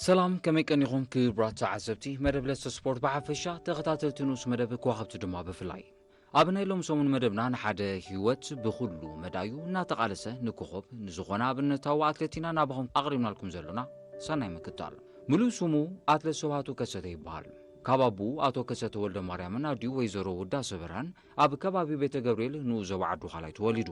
ሰላም፣ ከመይ ቀኒኹም ክቡራት ተዓዘብቲ መደብ ለሰ ስፖርት ብሓፈሻ፣ ተኸታተልቲ ንኡስ መደብ ከዋኽብቲ ድማ ብፍላይ? ኣብ ናይ ሎም ሰሙን መደብና ንሓደ ህይወት ብኹሉ መዳዩ እናተቓለሰ ንኮኾብ ንዝኾነ ኣብነታዊ ኣትሌት ኢና ናባኹም ኣቕሪብናልኩም ዘሎና። ሰናይ ምክታል። ምሉእ ስሙ ኣትሌት ስብሃቱ ከሰተ ይበሃል። ካብ ኣቦኡ ኣቶ ከሰተ ወልደ ማርያምን ኣዲኡ ወይዘሮ ውዳሰ በርሀን ኣብ ከባቢ ቤተ ገብርኤል ንኡስ ዞባ ዓዲ ዃላይ ተወሊዱ።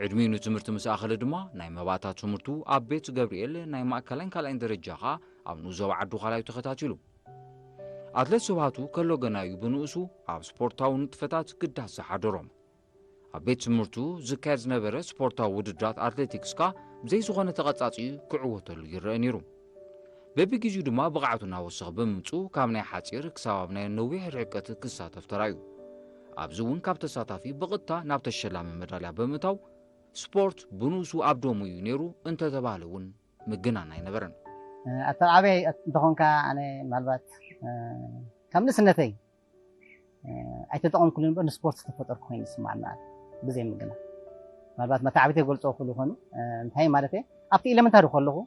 ዕድሚኡ ንትምህርቲ ምስ ኣኸለ ድማ ናይ መባእታ ትምህርቱ ኣብ ቤት ገብርኤል ናይ ማእከላይን ካልኣይን ደረጃ ኸኣ ኣብ ንኡስ ዞባ ዓዲ ዃላይ ተኸታቲሉ። ኣትሌት ስብሃቱ ከሎ ገና እዩ ብንኡሱ ኣብ ስፖርታዊ ንጥፈታት ግዳስ ዝሓደሮ። ኣብ ቤት ትምህርቱ ዝካየድ ዝነበረ ስፖርታዊ ውድድራት ኣትሌቲክስ ከኣ ብዘይ ዝኾነ ተቐጻጺኡ ክዕወተሉ ይረአ ነይሩ። በብግዜኡ ድማ ብቕዓቱ እናወሰኸ ብምምጽኡ ካብ ናይ ሓጺር ክሳብ ኣብ ናይ ነዊሕ ርሕቀት ክሳተፍ ተራእዩ። ኣብዚ እውን ካብ ተሳታፊ ብቐጥታ ናብ ተሸላሚ መዳልያ ብምእታው ስፖርት ብንኡሱ ኣብ ደሙ እዩ ነይሩ እንተተባህለ እውን ምግናን ኣይነበረን። ኣተዓብያ እንተኾንካ ኣነ ምናልባት ካብ ንእስነተይ ኣይተጠቐምኩሉን እምበር ንስፖርት ዝተፈጠርኩ ኮይኑ ይስማዓኒ። ብዘይ ምግናን ምናልባት መተዓብይተይ ክገልፅዎ ክኽእሉ ይኾኑ። እንታይ ማለት እየ? ኣብቲ ኤሌመንታሪ ከለኹ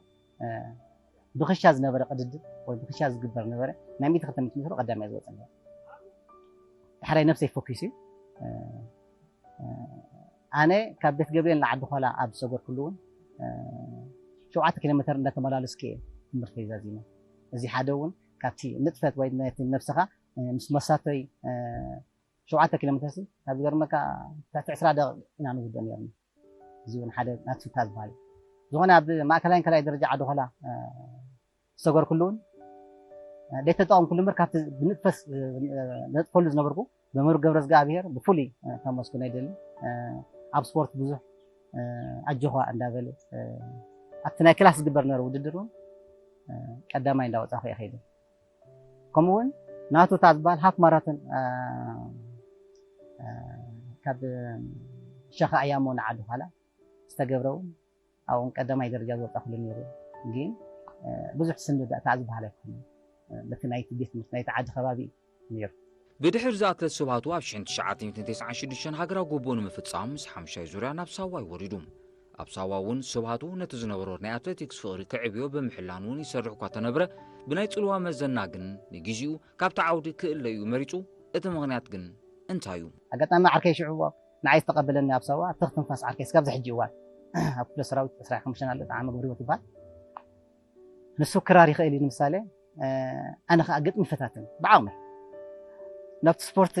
ብክሻ ዝነበረ ቅድድም ወይ ብክሻ ዝግበር ነበረ ናይ ሚእቲ ክልተ ሚእቲ ሜትሮ ቀዳማይ ዝወፀ ነይረ። ዳሕራይ ነብሰይ ፎኪስ እዩ። ኣነ ካብ ቤት ገብርኤል ንዓዲ ኳላ ኣብ ዝሰገርኩሉ እውን ሸውዓተ ኪሎ ሜተር እንዳተመላለስኩ እየ ትምህርተይ ዛዚመ። እዚ ሓደ እውን ካብቲ ንጥፈት ወይ ነቲ ነብስኻ ምስ መሳቶይ ሸውዓተ ኪሎ ሜተር ሲ ካብ ዝገርመካ ትሕቲ ዕስራ ደቂቕ ኢና ንውድኦ ነይርና። እዚ እውን ሓደ ናትፍታ ዝበሃል እዩ። ዝኾነ ኣብ ማእከላይን ካልኣይ ደረጃ ዓዲ ኳላ ዝሰገርኩሉ እውን ደይተጠቐምኩሉ እምበር ካብቲ ብንጥፈስ ነጥፈሉ ዝነበርኩ ብመምህር ገብረዝግኣብሄር ብፍሉይ ከመስግኖ ይደሊ። ኣብ ስፖርት ብዙሕ ኣጆኻ እንዳበለ ኣብቲ ናይ ክላስ ዝግበር ነበረ ውድድር እውን ቀዳማይ እንዳወፃኹ እየ ከይደ። ከምኡ እውን ናቱ እታ ዝበሃል ሃፍ ማራቶን ካብ ሸኻ ኣያሞ ንዓዲ ኳላ ዝተገብረ እውን ኣብኡን ቀዳማይ ደረጃ ዝወጣ ክሉ ነይሩ። ግን ብዙሕ ስንዳእ እታ ዝበሃል ኣይኮነን። በቲ ናይቲ ቤት ትምህርቲ ናይቲ ዓዲ ከባቢ እዩ ነይሩ። ብድሕሪ እዚ ኣትሌት ስብሃቱ ኣብ ሽሕን ትሽዓተ ሚእትን ተስዓን ሽዱሽተን ሃገራዊ ግቡኡ ንምፍጻም ምስ ሓሙሻይ ዙርያ ናብ ሳዋ እዩ ወሪዱ። ኣብ ሳዋ እውን ስብሃቱ ነቲ ዝነበሮ ናይ ኣትሌቲክስ ፍቕሪ ከዕብዮ ብምሕላን እውን ይሰርሕ እኳ ተነብረ፣ ብናይ ጽልዋ መዘና ግን ንግዜኡ ካብቲ ዓውዲ ክእለ እዩ መሪጹ። እቲ ምኽንያት ግን እንታይ እዩ? ኣጋጣሚ ዓርከይ ሽዑ ንዓይ ዝተቐበለኒ ኣብ ሳዋ ትኽ ትንፋስ ዓርከይ ስጋብ ዝሕጂ እዋን ኣብ ክፍለ ሰራዊት ዕስራን ሓሙሽተን ኣሎ ጣዕመ ገብረህይወት ይበሃል። ንሱ ክራር ይኽእል እዩ ንምሳሌ ኣነ ከዓ ግጥሚ ፈታትን ብዓቕመይ ናብቲ ስፖርት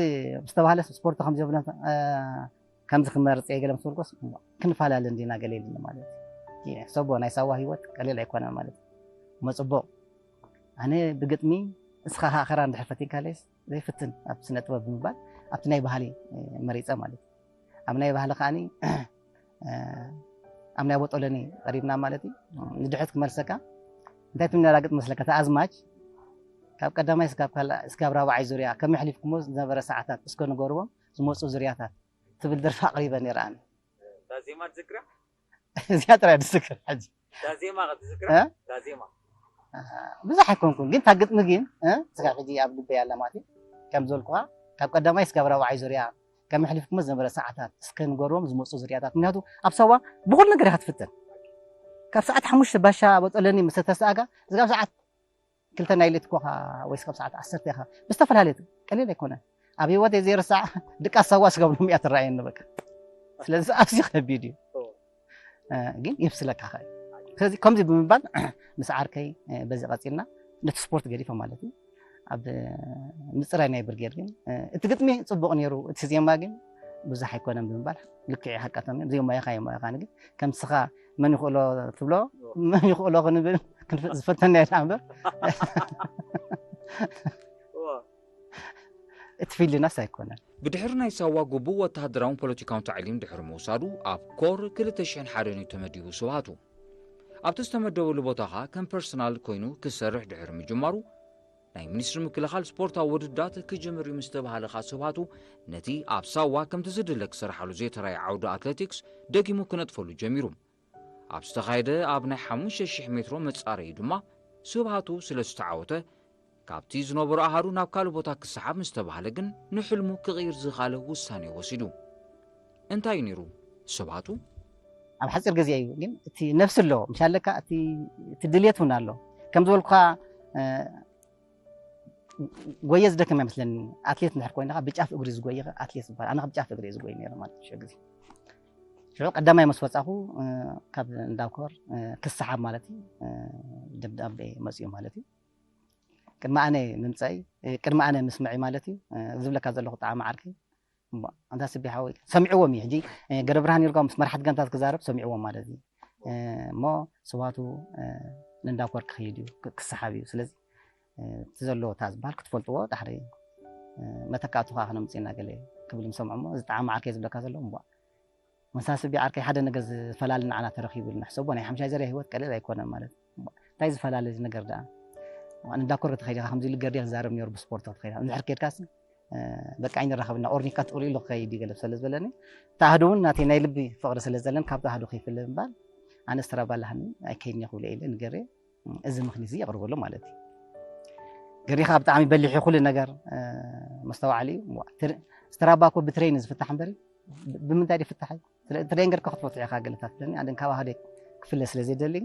ዝተባህለ ስፖርት ከም ዘብለ ከምዚ ክመርፅ እየ ገለ ምስ በልኮስ ክንፈላለ እንዲና ገለ ኢሉኒ ማለት እዩ። ሰቦ ናይ ሳዋ ህይወት ቀሊል ኣይኮነን ማለት እዩ። እሞ ፅቡቕ ኣነ ብግጥሚ እስኻ ከዓ ክራር እንድሕር ፈቲንካ ለይስ ዘይፍትን ኣብ ስነ ጥበብ ብምባል ኣብቲ ናይ ባህሊ መሪፀ ማለት እዩ። ኣብ ናይ ባህሊ ከዓኒ ኣብ ናይ ቦጦለኒ ቀሪብና ማለት እዩ። ንድሕሪት ክመልሰካ እንታይ ትምኒ ኣራግጥ መስለካ ተኣዝማች ካብ ቀዳማይ ስጋብ ካልኣይ ስጋብ ራብዓይ ዙርያ ከም ኣሕሊፍኩሞ ዝነበረ ሰዓታት እስከ ንገርዎም ዝመፁ ዙርያታት ትብል ደርፊ ኣቕሪበ ነይረ ኣነ። እዛ ዜማ ትዝክራ? እዚኣ ጥራይ ዝዝክር ሕጂ። እዛ ዜማ ክትዝክራ? እ? እዛ ዜማ ብዙሕ ኣይኮንኩን ግን እታ ግጥሚ ግን እ? ስጋብ ሕጂ ኣብ ልበይ ኣላ ማለት እዩ። ከም ዝበልኩኻ ካብ ቀዳማይ ስጋብ ራብዓይ ዙርያ ከም ኣሕሊፍኩሞ ዝነበረ ሰዓታት እስከ ንገርዎም ዝመፁ ዙርያታት ምክንያቱ ኣብ ሳዋ ብኩሉ ነገር ኢኻ ትፍትን ካብ ሰዓት ሓሙሽተ ባሻ በጠለኒ ምስ ተሰኣጋ ስጋብ ሰዓት ክልተ ናይ ሌት ኮኻ ወይ ስጋብ ሰዓት ዓሰርተ ኢኻ ብዝተፈላለየ ቀሊል ኣይኮነን ኣብ ህይወት ዘይርሳዕ ድቃስ ሳዋ ስጋብ ሎም እያ ትረኣየኒ በቃ ስለዚ ኣዝዩ ከቢድ እዩ ግን የብስለካ ኸ ስለዚ ከምዚ ብምባል ምስ ዓርከይ በዚ ቀፂልና ነቲ ስፖርት ገዲፈ ማለት እዩ ኣብ ምፅራይ ናይ ብርጌድ ግን እቲ ግጥሚ ፅቡቕ ነይሩ እቲ ዜማ ግን ብዙሕ ኣይኮነን ብምባል ልክዕ ሓቃቶም እዮም ዜማ ኢኻ ዜማ ኢኻ ግን ከም ስኻ መን ይኽእሎ ትብሎ መን ይኽእሎ ክንብል ዝፈተና ኢና እምበር እቲ ፊልድናስ ኣይኮነን። ብድሕሪ ናይ ሳዋ ግቡእ ወተሃደራውን ፖለቲካውን ታዕሊም ድሕሪ ምውሳዱ ኣብ ኮር ክልተ ሽሕን ሓደን እዩ ተመዲቡ ስብሃቱ። ኣብቲ ዝተመደበሉ ቦታ ኸኣ ከም ፐርሰናል ኮይኑ ክሰርሕ ድሕሪ ምጅማሩ ናይ ሚኒስትሪ ምክልኻል ስፖርታዊ ውድድራት ክጅምር እዩ ምስ ተባሃለ ኸኣ ስብሃቱ ነቲ ኣብ ሳዋ ከምቲ ዝድለ ክሰርሓሉ ዘይተራየ ዓውዲ ኣትሌቲክስ ደጊሙ ክነጥፈሉ ጀሚሩ። ኣብ ዝተኻየደ ኣብ ናይ ሓሙሽተ ሽሕ ሜትሮ መጻረዩ ድማ ስብሃቱ ስለ ዝተዓወተ ካብቲ ዝነበሮ ኣሃዱ ናብ ካልእ ቦታ ክሰሓብ ምስ ተባህለ ግን ንሕልሙ ክቕይር ዝኸኣለ ውሳኔ ወሲዱ። እንታይ እዩ ነይሩ ስብሃቱ? ኣብ ሓፂር ግዜ እዩ ግን እቲ ነፍሲ ኣሎ ምሻለካ እቲ ድልየት እውን ኣሎ ከም ዝበልኩኻ ጎየ ዝደክም ኣይመስለኒ። ኣትሌት እንድሕር ኮይንካ ብጫፍ እግሪ ዝጎየ ኣትሌት ዝበሃል። ኣነ ብጫፍ እግሪ ዝጎይ ነይረ ማለት ሽዑ ግዜ። ሽዑ ቀዳማይ ምስ ወፃኹ ካብ እንዳኮር ክሰሓብ ማለት እዩ፣ ደብዳቤ መፅኡ ማለት እዩ። ቅድሚ ኣነ ምምፀኢ ቅድሚ ኣነ ምስምዒ ማለት እዩ። ዝብለካ ዘለኹ ጣዕሚ ዓርከይ ኣንታ ስቢ ሓወይ ሰሚዕዎም እዩ። ሕጂ ገረብርሃን ይርጋው ምስ መራሕቲ ጋንታት ክዛረብ ሰሚዕዎም ማለት እዩ። እሞ ስብሃቱ ንእንዳኮር ክኸይድ እዩ፣ ክሰሓብ እዩ። ስለዚ እቲ ዘሎ እታ ዝበሃል ክትፈልጥዎ ዳሕሪ መተካእቱ ከዓ ክነምፅና ገለ ክብል ምሰምዖ እሞ እዚ ጣዕሚ ዓርከይ ዝብለካ ዘሎ እሞ መሳስቢ ዓርከይ ሓደ ነገር ዝፈላለ ንዓና ተረኺቡ ኢሉ ንሕሰቦ። ናይ ሓምሻይ ዘርያ ህይወት ቀሊል ኣይኮነን ማለት እንታይ ዝፈላለ እዚ ነገር ደኣ ንእንዳኮር ክትኸይድ ኢኻ ከምዚ ኢሉ ገርዲያ ዝዛረብ ነይሩ ብስፖርት ክትኸይድ እንድሕር ኬድካሲ በቃ ኣይንራኸብና ኦርኒካ ትቕልኢሉ ክኸይድ ይገለብ ስለ ዝበለኒ ተኣህዶ እውን ናተይ ናይ ልቢ ፍቕሪ ስለ ዘለን ካብ ተኣህዶ ከይፍለ ምባል ኣነ ስትራባላህኒ ኣይከይድኒ ክብለ ኢለ ንገሬ እዚ ምኽኒ እዚ የቕርበሉ ማለት እዩ። ገሪኻ ብጣዕሚ በሊሕ ኩሉ ነገር መስተዋዕሊ እዩ። ስትራባ እኮ ብትሬን ዝፍታሕ እምበሪ ብምንታይ ድፍታሕ እዩ? ትሬን ገርካ ክትፈትሑ ኢኻ ገለታት ትለኒ ኣደን ካብ ኣህደ ክፍለ ስለ ዘይደሊ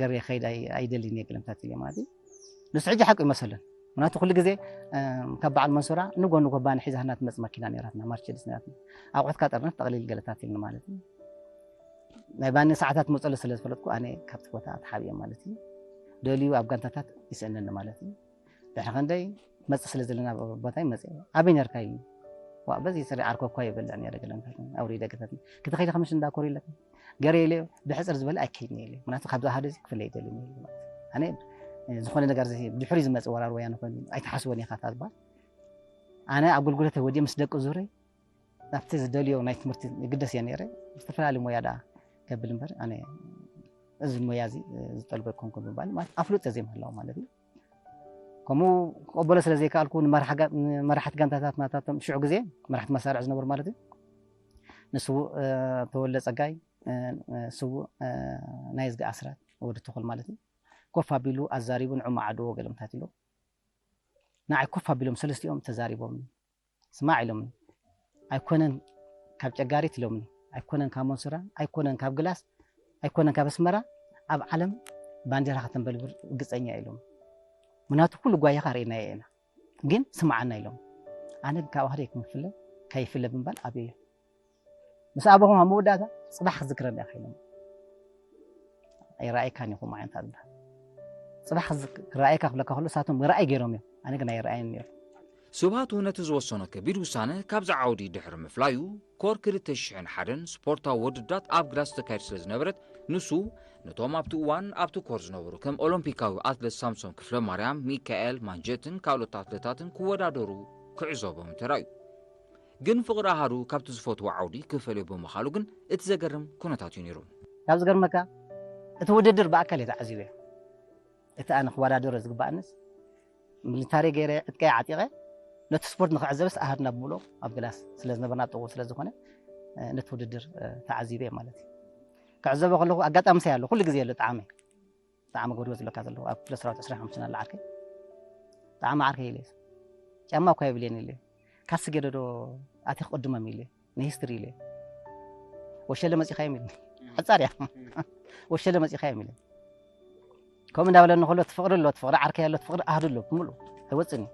ገሬ ከይድ ኣይደልን እየ ገለምታት ኢለ ማለት እዩ። ንሱ ሕጂ ሓቂ ይመሰለን ምክንያቱ ኩሉ ግዜ ካብ በዓል መንሱራ ንጎ ንጎ ባኒ ሒዛና ትመፅ መኪና ነራትና ማርቸዲስ ነራትና ኣቑሑትካ ጠርነት ጠቕሊል ገለታት ኢልኒ ማለት እዩ። ናይ ባኒ ሰዓታት መፀሉ ስለ ዝፈለጥኩ ኣነ ካብቲ ቦታ ተሓብየ ማለት እዩ። ደልዩ ኣብ ጋንታታት ይስእነኒ ማለት እዩ። ድሕሪ ክንደይ መፅእ ስለ ዘለና ቦታ ይመፅእ ኣበይ ነርካ እዩ ዋ በዚ ስሪ ዓርኮ እኳ ይበልዕ ነረ ገለምታት ኣውሪ ደገታት ክትኸይደ ከምሽ እንዳኮር ይለካ ገረ ኢለ ብሕፅር ዝበለ ኣይከይድኒ ኢለ ምክንያቱ ካብዚ ኣሃደ እዚ ክፍለ ይደሊ ኣነ ዝኾነ ነገር ድሕሪ ዝመፅእ ወራር ወያነ ኮይኑ ኣይተሓስቦን ኢኻ ዝበሃል ኣነ ኣገልግሎት ወዲየ ምስ ደቂ ዙረይ ናብቲ ዝደልዮ ናይ ትምህርቲ ግደስ እየ ነይረ ዝተፈላለዩ ሞያ ደኣ ከብል እምበር ኣነ እዚ ሞያ እዚ ዝጠልበ ኮንኩ ምባል ማለት ኣፍልጦ ዘይምህላው ማለት እዩ። ከምኡ ክቐበሎ ስለ ዘይከኣልኩ ንመራሕቲ ጋንታታት ናታቶም ሽዑ ግዜ መራሕቲ መሳርዕ ዝነበሩ ማለት እዩ ንስውእ ተወልደ ፀጋይ ስውእ ናይ ዝገ ኣስራት ወዲ ትኹል ማለት እዩ ኮፍ ኣቢሉ ኣዛሪቡ ንዑ መዓድዎ ገለምታት ኢሉ ንዓይ ኮፍ ኣቢሎም ሰለስቲኦም ተዛሪቦም ስማዕ ኢሎምኒ ኣይኮነን ካብ ጨጋሪት ኢሎምኒ ኣይኮነን ካብ መንሱራ ኣይኮነን ካብ ግላስ ኣይኮነን ካብ ኣስመራ ኣብ ዓለም ባንዴራ ከተንበልብር ርግፀኛ ኢሎም ምክንያቱ ኩሉ ጓያኻ ርኢናዮ ኢና ግን ስምዓና ኢሎም ኣነ ግን ካብ ኣህደይ ክምፍለ ከይፍለ ብምባል ኣብየ ምስ ኣበኹም ኣብ መወዳእታ ፅባሕ ክዝክረኒ እያ ከይሎም ኣይረኣየካን ኢኹም ዓይነት ዝበሃል ፅባሕ ክረኣየካ ክብለካ ከሎ ሳቶም ራእይ ገይሮም እዮም ኣነ ግን ኣይረኣየን ነይሩ ስብሃቱ ነቲ ዝወሰኖ ከቢድ ውሳነ ካብዚ ዓውዲ ድሕሪ ምፍላዩ ኮር ክልተ ሽሕን ሓደን ስፖርታዊ ውድድራት ኣብ ግላስ ተካይድ ስለ ዝነበረት ንሱ ነቶም ኣብቲ እዋን ኣብቲ ኮር ዝነበሩ ከም ኦሎምፒካዊ ኣትለት ሳምሶን ክፍለማርያም፣ ሚካኤል ማንጀትን ካልኦት ኣትለታትን ክወዳደሩ ክዕዘቦም ተራእዩ። ግን ፍቕሪ ኣሃዱ ካብቲ ዝፈትዎ ዓውዲ ክፈልዮ ብምኻሉ ግን እቲ ዘገርም ኩነታት እዩ ነይሩ። ካብ ዝገርመካ እቲ ውድድር ብኣካል እየ ተዓዚበዮ። እቲ ኣነ ክወዳደሮ ዝግባኣንስ ሚሊታሪ ገይረ ዕጥቀይ ዓጢቐ ነቲ ስፖርት ንክዕዘብስ ኣሃድና ብምልኦ ኣብ ግላስ ስለ ዝነበርና ጥቕኡ ስለ ዝኾነ ነቲ ውድድር ተዓዚበ ማለት እዩ። ክዕዘቦ ከለኹ ኣጋጣሚ ሳይ ኣሎ ኩሉ ግዜ ኣሎ ጣዕመ ጣዕመ ጎድዎ ዝብለካ ዘለኹ ኣብ ክፍለ ሰራዊት ዕስራን ሓሙሽተን ኣሎ ዓርከይ ጣዕመ ዓርከይ ኢለ ጫማ እኳ የብልየን ኢለ ካስ ገይረ ዶ ኣቲ ክቕድሞም ኢለ ንሂስትሪ ኢለ ወሸለ መፂኻዮም ኢለ ሓፃር እያ ወሸለ መፂኻዮም ኢለ ከምኡ እንዳበለኒ ከሎ ትፍቕሪ ኣሎ ትፍቕሪ ዓርከይ ኣሎ ትፍቕሪ ኣህዱ ኣሎ ብምሉ ኣይወፅን እዩ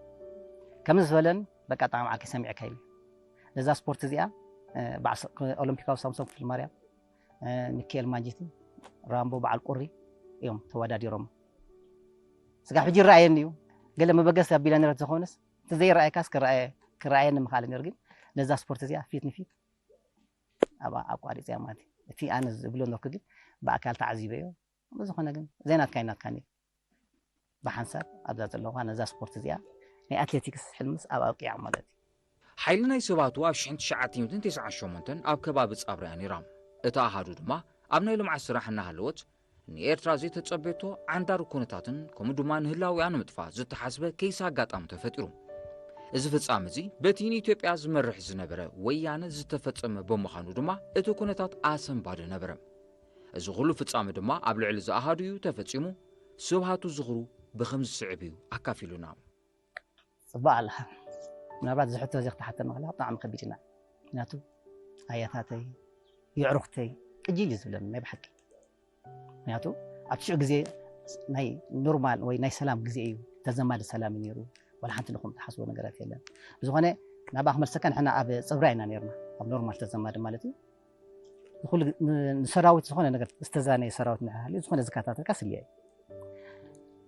ከምዚ ዝበለን በቃ ጣዕሚ ዓርከይ ሰሚዕካ ኢለ ነዛ ስፖርት እዚኣ ኦሎምፒካዊ ሳምሶን ክፍሊ ማርያም ሚካኤል ማንጂቲ ራምቦ በዓል ቁሪ እዮም ተወዳዲሮም ስጋ ሕጂ ይረኣየኒ እዩ ገለ መበገስ ኣቢላ ነረት ዝኾነስ እቲ ዘይረኣየካስ ክረኣየኒ ምኻለ ነር ግን ነዛ ስፖርት እዚኣ ፊት ንፊት ኣብ ኣቋሪፅ እያ ማለት እቲ ኣነ ዝብሎ ነርኩ ግን ብኣካል ተዓዚበዮ ብዝኾነ ግን ዘይናትካ ይናትካኒ ብሓንሳብ ኣብዛ ዘለኹ ነዛ ስፖርት እዚኣ ናይ ኣትሌቲክስ ሕልምስ ኣብ ኣብቂዓ ማለት እዩ። ሓይሊ ናይ ሰባቱ ኣብ ሽሕን ትሽዓተ ሚእትን ተስዓን ሸሞንተን ኣብ ከባቢ ጻብራ እያ ነይራ። እታ ኣሃዱ ድማ ኣብ ናይ ልምዓት ስራሕ እናሃለወት ንኤርትራ ዘይተጸበየቶ ዓንዳሪ ኩነታትን ከምኡ ድማ ንህላዊኣ ንምጥፋእ ዝተሓስበ ከይሲ ኣጋጣሚ ተፈጢሩ። እዚ ፍጻመ እዚ በቲ ንኢትዮጵያ ዝመርሕ ዝነበረ ወያነ ዝተፈጸመ ብምዃኑ ድማ እቲ ኩነታት ኣሰንባዲ ነበረ። እዚ ኩሉ ፍጻመ ድማ ኣብ ልዕሊ ዝኣሃዱ እዩ ተፈጺሙ። ስብሃቱ ዝኽሩ ብኸም ዝስዕብ እዩ ኣካፊሉና። ጽባቕ ኣለኻ። ምናልባት እዚ ሕቶ እዚ ክትሓተኒ ከለኻ ብጣዕሚ ከቢድ ኢና። ምክንያቱ ኣያታተይ፣ የዕሩኽተይ ቅጅል እዩ ዝብለኒ ናይ ብሓቂ። ምክንያቱ ኣብቲ ሽዑ ግዜ ናይ ኖርማል ወይ ናይ ሰላም ግዜ እዩ። ተዘማዲ ሰላም እዩ ነይሩ። ዋላ ሓንቲ ንኹም ትሓስቦ ነገራት የለን። ብዝኾነ ናብኣ ክመልሰካ፣ ንሕና ኣብ ጽብራ ኢና ነርና፣ ኣብ ኖርማል ተዘማዲ ማለት እዩ። ንኹሉ ን- ንሰራዊት ዝኾነ ነገር ዝተዛነየ ሰራዊት ንሕና ሃልዩ ዝኾነ ዝከታተልካ ስልያ እዩ።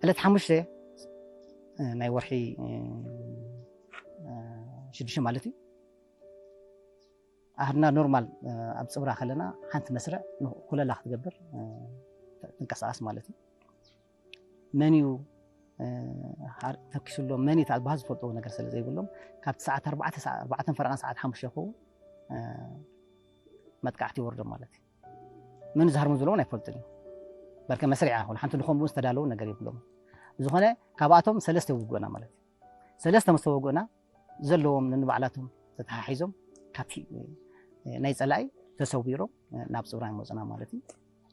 ዕለት ሓሙሽተ ናይ ወርሒ ሽዱሽተ ማለት እዩ። ኣህድና ኖርማል ኣብ ጽብራ ከለና ሓንቲ መስርዕ ኩለላ ክትገብር ትንቀሳቀስ ማለት እዩ። መን እዩ ተኪሱሎም፣ መን እዩ ተባሃ ዝፈልጥዎ ነገር ስለ ዘይብሎም፣ ካብቲ ሰዓት ኣርባዕተ ሰዓ- ኣርባዕተን ፈረቓን ሰዓት ሓሙሽተ ይኸውን መጥቃዕቲ ይወርዶም ማለት እዩ። መን ዝሃርሙ ዘለውን ኣይፈልጡን እዩ። በርከ መስሪዓ ኩሉ ሓንቲ ንኸምኡ ዝተዳለዉ ነገር የብሎም። ብዝኾነ ካብኣቶም ሰለስተ ይውግኡና ማለት እዩ። ሰለስተ ምስ ተወግኡና ዘለዎም ንንባዕላቶም ተተሓሒዞም ካብቲ ናይ ጸላኢ ተሰዊሮም ናብ ጽብራ ይመፁና ማለት እዩ።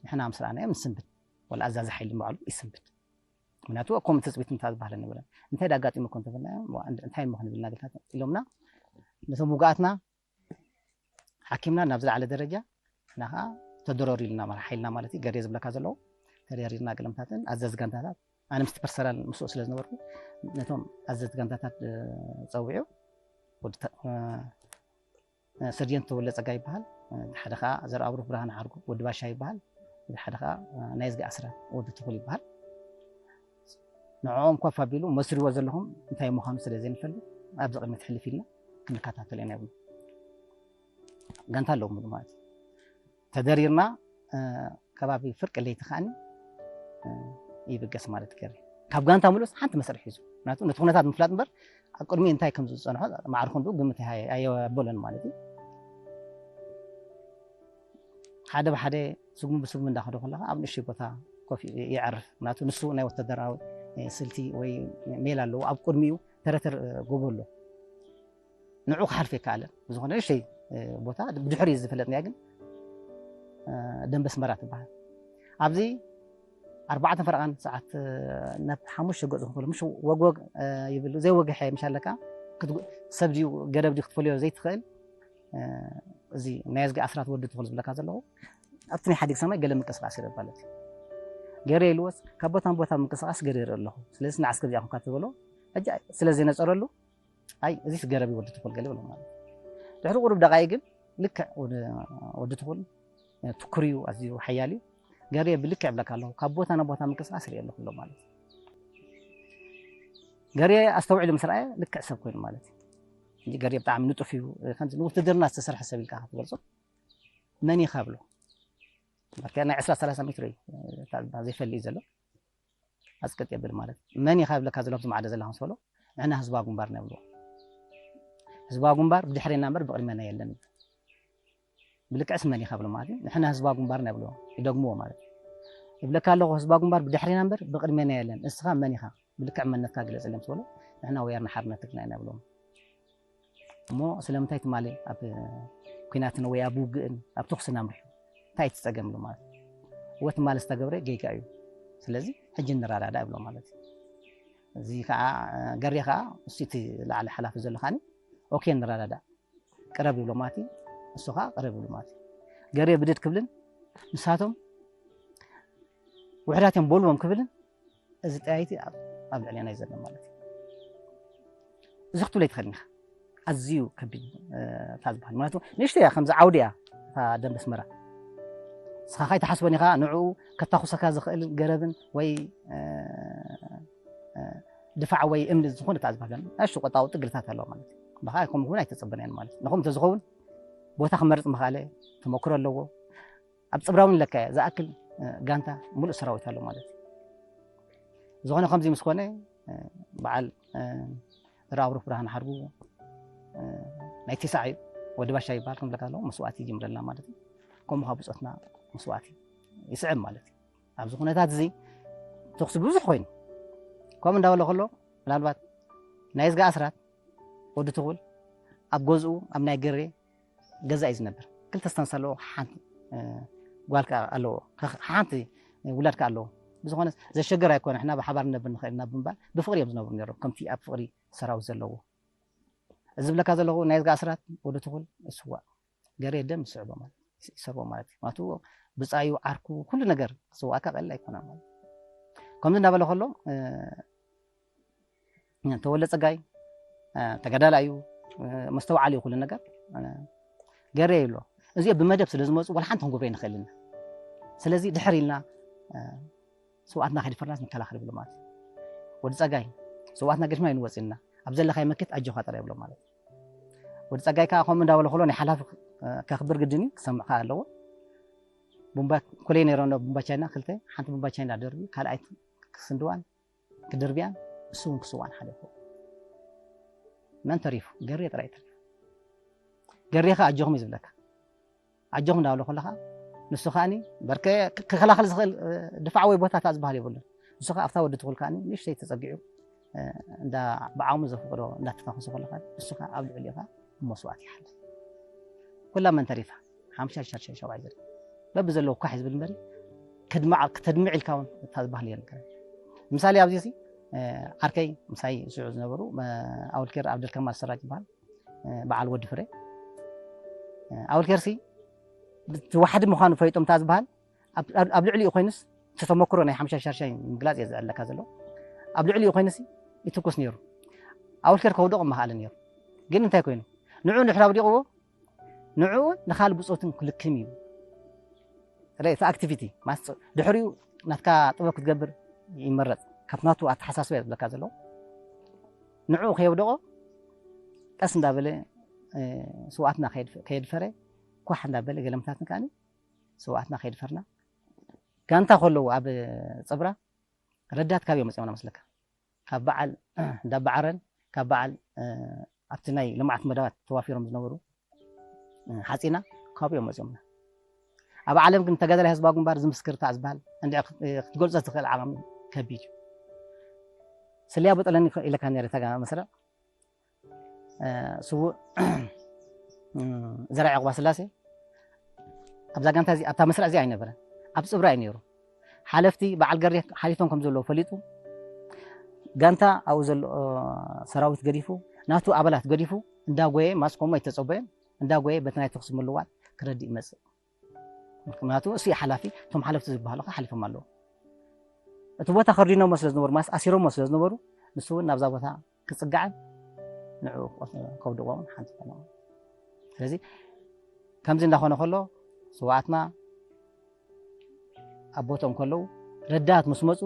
ንሕና ምስ ረኣናዮም ንስንብት፣ ወላ ኣዛዚ ሓይሊ ንባዕሉ ይስንብት። ምክንያቱ ከምኡ ትፅቢት እንታይ ዝበሃል ንብለን እንታይ ዳጋጢሙ ኮን ተበልና እንታይ እሞ ክንብል ናገልታት ኢሎምና ነቶም ውግኣትና ሓኪምና ናብ ዝለዓለ ደረጃ ንሕና ከዓ ተደረሩ ኢልና ማለት ሓይልና ማለት እዩ ገሬ ዝብለካ ዘለዉ ተደሪርና ገለምታትን ኣዘዝ ጋንታታት ኣነ ምስቲ ፐርሰናል ምስኡ ስለ ዝነበርኩ ነቶም ኣዘዝ ጋንታታት ፀዊዑ ወዲ ሰርጀንት ተወለ ፀጋ ይበሃል። ሓደ ከዓ ዘርኣብሩክ ብርሃን ሓርጉ ወዲ ባሻ ይበሃል። ሓደ ከዓ ናይ ዝጊ ኣስራት ወዲ ትኹል ይበሃል። ንዕኦም ኮፍ ኣቢሉ መስልዎ ዘለኹም እንታይ ምዃኑ ስለ ዘይንፈልጥ ኣብዚ ቅድሚ ትሕልፍ ኢልና ክንከታተል ኢና ይብሉ። ጋንታ ኣለዎም ማለት እዩ። ተደሪርና ከባቢ ፍርቂ ለይቲ ከዓኒ ይብገስ ማለት ገሪ ካብ ጋንታ ምሉስ ሓንቲ መስርሕ ሒዙ ምክንያቱ ነቲ ኩነታት ምፍላጥ እምበር ኣብ ቅድሚ እንታይ ከም ዝፀንሖ ማዕርኹ እንዱ ግምት ኣየበሎን ማለት እዩ። ሓደ ብሓደ ስጉሚ ብስጉሚ እንዳኸደ ከለካ ኣብ ንእሽተይ ቦታ ኮፍ ይዕርፍ ምክንያቱ ንሱ ናይ ወታደራዊ ስልቲ ወይ ሜላ ኣለዎ ኣብ ቅድሚኡ ተረተር ጎቦ ኣሎ ንዑ ክሓልፍ ይከኣለን ብዝኾነ ንእሽተይ ቦታ ብድሕሪ ዝፍለጥ ያ ግን ደንበ ኣስመራ ትበሃል ኣብዚ ኣርባዕተ ፈረቓን ሰዓት ናብ ሓሙሽተ ገፁ ክፍሉ ምሽ ወግወግ ይብል ዘይወግሐ ምሽ ኣለካ ሰብ ድዩ ገደብ ድዩ ክትፈልዮ ዘይትኽእል እዚ ናይ ዝጊ ኣስራት ወዲ ትኽእል ዝብለካ ዘለኹ ኣብቲ ናይ ሓዲግ ሰማይ ገለ ምንቅስቃስ ይረባለት ገሬ ኢልዎስ ካብ ቦታ ቦታ ምንቅስቃስ ገሬ ይርኢ ኣለኹ ስለዚ ንዓስከ ዚኣ ኩካ ትበሎ ሕጂ ስለ ዘይነፀረሉ ኣይ እዚስ ገረብ ወዲ ትኹል ገለ ብሎ ማለት ድሕሪ ቁሩብ ደቃይ ግን ልክዕ ወዲ ትኹል ትኩር እዩ ኣዝዩ ሓያል እዩ ገሬ ብልክዕ ይብለካ ኣለኹ ካብ ቦታ ናብ ቦታ ምንቅስቃስ ርኢ ኣለኹ ኣሎ ማለት ገሬ ኣስተውዒሉ ምስ ረኣየ ልክዕ ሰብ ኮይኑ ማለት እዩ ገሬ ብጣዕሚ ንጡፍ እዩ ከምዚ ንውትድርና ዝተሰርሐ ሰብ ኢልካ ክትገልጾ መን ኢኻ ብሎ ናይ ዕስራ ሰላሳ ሜትሮ እዩ ዘይፈሊ እዩ ዘሎ ኣፅቅጥ የብል ማለት መን ኢኻ ይብለካ ዘሎ ኣብዚ ማዕዶ ዘለካ ምስ በሎ ንሕና ህዝባዊ ግንባር ኢና ይብልዎ ህዝባዊ ግንባር ብድሕሬና እምበር ብቕድሜና የለን ብልክዕስ መን ኢኻ ብሎ ማለት ንሕና ህዝባዊ ግንባር ኢና ይብልዎ ይደግምዎ ማለት ይብለካ ኣለኹ ህዝባዊ ግንባር ብድሕሬና እምበር ብቕድሜና የለን እስኻ መን ኢኻ ብልክዕ መንነትካ ግለፀሎም ምስ በሎ ንሕና ወያነ ሓርነት ትግራይ ኢና ይብልዎም እሞ ስለምንታይ ትማሊ ኣብ ኩናትን ወይ ኣብ ውግእን ኣብ ተኹስን ኣምሪሑ እንታይ እቲ ፀገም ኢሉ ማለት እወ ትማሊ ዝተገብረ ጌጋ እዩ ስለዚ ሕጂ ንረዳዳእ ይብሎ ማለት እዩ እዚ ከዓ ገሬ ከዓ እሱ እቲ ላዕሊ ሓላፊ ዘሎ ከዓኒ ኦኬ ንረዳዳእ ቅረብ ይብሎ ማለት እዩ እሱ ከዓ ቅረብ ይብሎ ማለት እዩ ገሬ ብድድ ክብልን ንሳቶም ውሕዳት እዮም በልዎም ክብልን እዚ ጠያይቲ ኣብ ልዕሌና እዩ ዘሎ ማለት እዩ እዚ ክትብሎ ይትኽእል ኢኻ ኣዝዩ ከቢድ እታ ዝበሃል ምክንያቱ ንእሽቶ እያ ከምዚ ዓውዲ እያ እታ ደንበ ኣስመራ ንስኻ ካይትሓስቦን ኢኻ ንዕኡ ከታኹሰካ ዝኽእል ገረብን ወይ ድፋዕ ወይ እምኒ ዝኾነ እታ ዝበሃል ንእሽቶ ቆጣዊ ጥግልታት ኣለዎ ማለት እዩ ብኻ ከምኡ እውን ኣይተፀበናዮን ማለት እዩ ንኹም እንተዝኸውን ቦታ ክመርፅ ምኽኣለ ተመክሮ ኣለዎ ኣብ ፅብራውን ለካ ዝኣክል ጋንታ ሙሉእ ሰራዊት ኣሎ ማለት እዩ ዝኾነ ከምዚ ምስ ኮነ በዓል ራብሩክ ብርሃን ሓርጉ ናይ ቴሳዕ እዩ ወዲ ባሻ ይበሃል ከም ለካ ኣለዎ መስዋእቲ ይጅምረልና ማለት እዩ ከምኡ ካብ ብፆትና መስዋእቲ ይስዕብ ማለት እዩ ኣብዚ ኩነታት እዚ ተኩሲ ብዙሕ ኮይኑ ከምኡ እንዳበለ ከሎ ምናልባት ናይ ዝጋ ኣስራት ወዲ ትኹል ኣብ ገዝኡ ኣብ ናይ ገሬ ገዛ እዩ ዝነብር ክልተ ስታንስ ኣለዎ ሓንቲ ጓልካ ኣለዎ ሓንቲ ውላድካ ኣለዎ ብዝኾነ ዘሸገር ኣይኮነ ሕና ብሓባር ንነብር ንኽእል ናብ ብምባል ብፍቅሪ እዮም ዝነብሩ ነሮም ከምቲ ኣብ ፍቅሪ ሰራዊት ዘለዎ እዚ ዝብለካ ዘለኹ ናይ ዝጋ ኣስራት ወዲ ትኹል ስዋእ ገሬ ደም ይስዕቦ ማለት ይሰርቦ ማለት እዩ ማቱ ብፃዩ ዓርኩ ኩሉ ነገር ክስዋእካ ቀልል ኣይኮነ ማለት ከምዚ እንዳበለ ከሎ ተወለ ፀጋይ ተጋዳላይ እዩ፣ መስተውዓሊ እዩ ኩሉ ነገር። ገሬ ይብሎ። እዚኦ ብመደብ ስለ ዝመፁ ዋላ ሓንቲ ክንገብሮ ይንኽእል ኢና። ስለዚ ድሕር ኢልና ስውኣትና ከይድፈርናስ ንከላኸል ይብሎ ማለት እዩ። ወዲ ፀጋይ፣ ስውኣትና ገድፍና ይንወፅ ኢና፣ ኣብ ዘለካይ መክት ኣጆኻ ጥራይ ይብሎ ማለት እዩ። ወዲ ፀጋይ ከዓ ከምኡ እንዳበለ ከሎ ናይ ሓላፊ ከኽብር ግድን እዩ፣ ክሰምዕ ከዓ ኣለዎ። ቡምባ ኮለይ ነይሮም ቡምባ ቻይና ክልተ፣ ሓንቲ ቡምባ ቻይና ደርቢ፣ ካልኣይ ክስንድዋን ክድርብያን እሱ እውን ክስዋን ሓደ ይኸውን። መን ተሪፉ? ገሬ ጥራይ ተሪፉ። ገሬ ከዓ ኣጆኹም እዩ ዝብለካ። ኣጆኹም እንዳበለ ከለካ ንሱ ከዓኒ በርከ ክከላኸል ዝኽእል ድፋዕ ወይ ቦታ እታ ዝበሃል የብሉን። ንሱ ከዓ ኣብታ ወዲ ትኹል ከዓኒ ንእሽተይ ተፀጊዑ እንዳ ብዓቕሙ ዘፍቅዶ እንዳተፋኸሰ ከለካ ንሱ ከዓ ኣብ ልዕሊኡ ከዓ መስዋእቲ ይሓልፍ። ኩላ መን ተሪፋ ሓምሻ ሻሻ ሸባይ ዘለ በቢ ዘለዎ ኳሕ ዝብል እምበሪ ክትድምዕ ኢልካ እውን እታ ዝበሃል የለን። ምሳሌ ኣብዚ ሲ ዓርከይ ምሳይ ዝስዑ ዝነበሩ ኣውልኬር ኣብደልከማል ሰራጅ ይበሃል። በዓል ወዲ ፍረ ኣውልኬርሲ እቲ ዋሕዲ ምዃኑ ፈሊጦም እታ ዝበሃል ኣብ ልዕሊኡ ኮይኑስ እቲ ተመክሮ ናይ ሓምሻ ሻርሻይ ምግላፅ እየ ዝዕለካ ዘሎ። ኣብ ልዕሊኡ ኮይኑሲ ይትኩስ ነይሩ። ኣውልኬር ከውድቕ መሃለ ነይሩ። ግን እንታይ ኮይኑ ንዑ ንድሕር ኣውዲቕዎ ንዑ ንኻል ብፆትን ክልክም እዩ። እቲ ኣክቲቪቲ ድሕሪኡ ናትካ ጥበብ ክትገብር ይመረፅ። ካብ ናቱ ኣተሓሳስባ እየ ዝብለካ ዘሎ። ንዑ ከየውደቆ ቀስ እንዳበለ ስውኣትና ከየድፈረ ኳሕ እንዳበለ ገለምታት ከዓኒ ስውኣትና ከየድፈርና ጋንታ ከለዉ ኣብ ፅብራ ረዳት ካብ እዮም መፅኦም መስለካ ካብ በዓል እንዳበዓረን ካብ በዓል ኣብቲ ናይ ልምዓት መደባት ተዋፊሮም ዝነበሩ ሓፂና ካብ እዮም መፅኦምና። ኣብ ዓለም ግን ተጋዳላይ ህዝባዊ ግንባር ዝምስክር እታ ዝበሃል እንድዒ ክትገልፆ ትኽእል ዓቐሚ ከቢድ እዩ። ስልያ በጠለኒ ኢለካ ነረ ተጋ መስረ ስዉእ ዘርዓ ዕቑባ ስላሴ ኣብዛ ጋንታ እዚ ኣብታ መስርዕ እዚ ኣይነበረን። ኣብ ፅብራ እዩ ነይሩ። ሓለፍቲ በዓል ገሬ ሓሊፎም ከም ዘለዉ ፈሊጡ ጋንታ ኣብኡ ዘሎ ሰራዊት ገዲፉ ናቱ ኣባላት ገዲፉ እንዳጎየ ማስቆሞ ኣይተፀበየን እንዳጎየ በቲ ናይ ተኩሲ ምልዋል ክረድእ ይመፅእ። ምክንያቱ እሱ ሓላፊ እቶም ሓለፍቲ ዝበሃሉ ሓሊፎም ኣለዉ። እቲ ቦታ ከርዲኖሞ ስለ ዝነበሩ ማስ ኣሲሮሞ ስለ ዝነበሩ ንሱ እውን ናብዛ ቦታ ክፅጋዕን ንዕኡ ከውድቖም ሓንቲ ፈለማ። ስለዚ ከምዚ እንዳኾነ ከሎ ስውኣትና ኣብ ቦትኦም ከለዉ ረዳት ምስ መፁ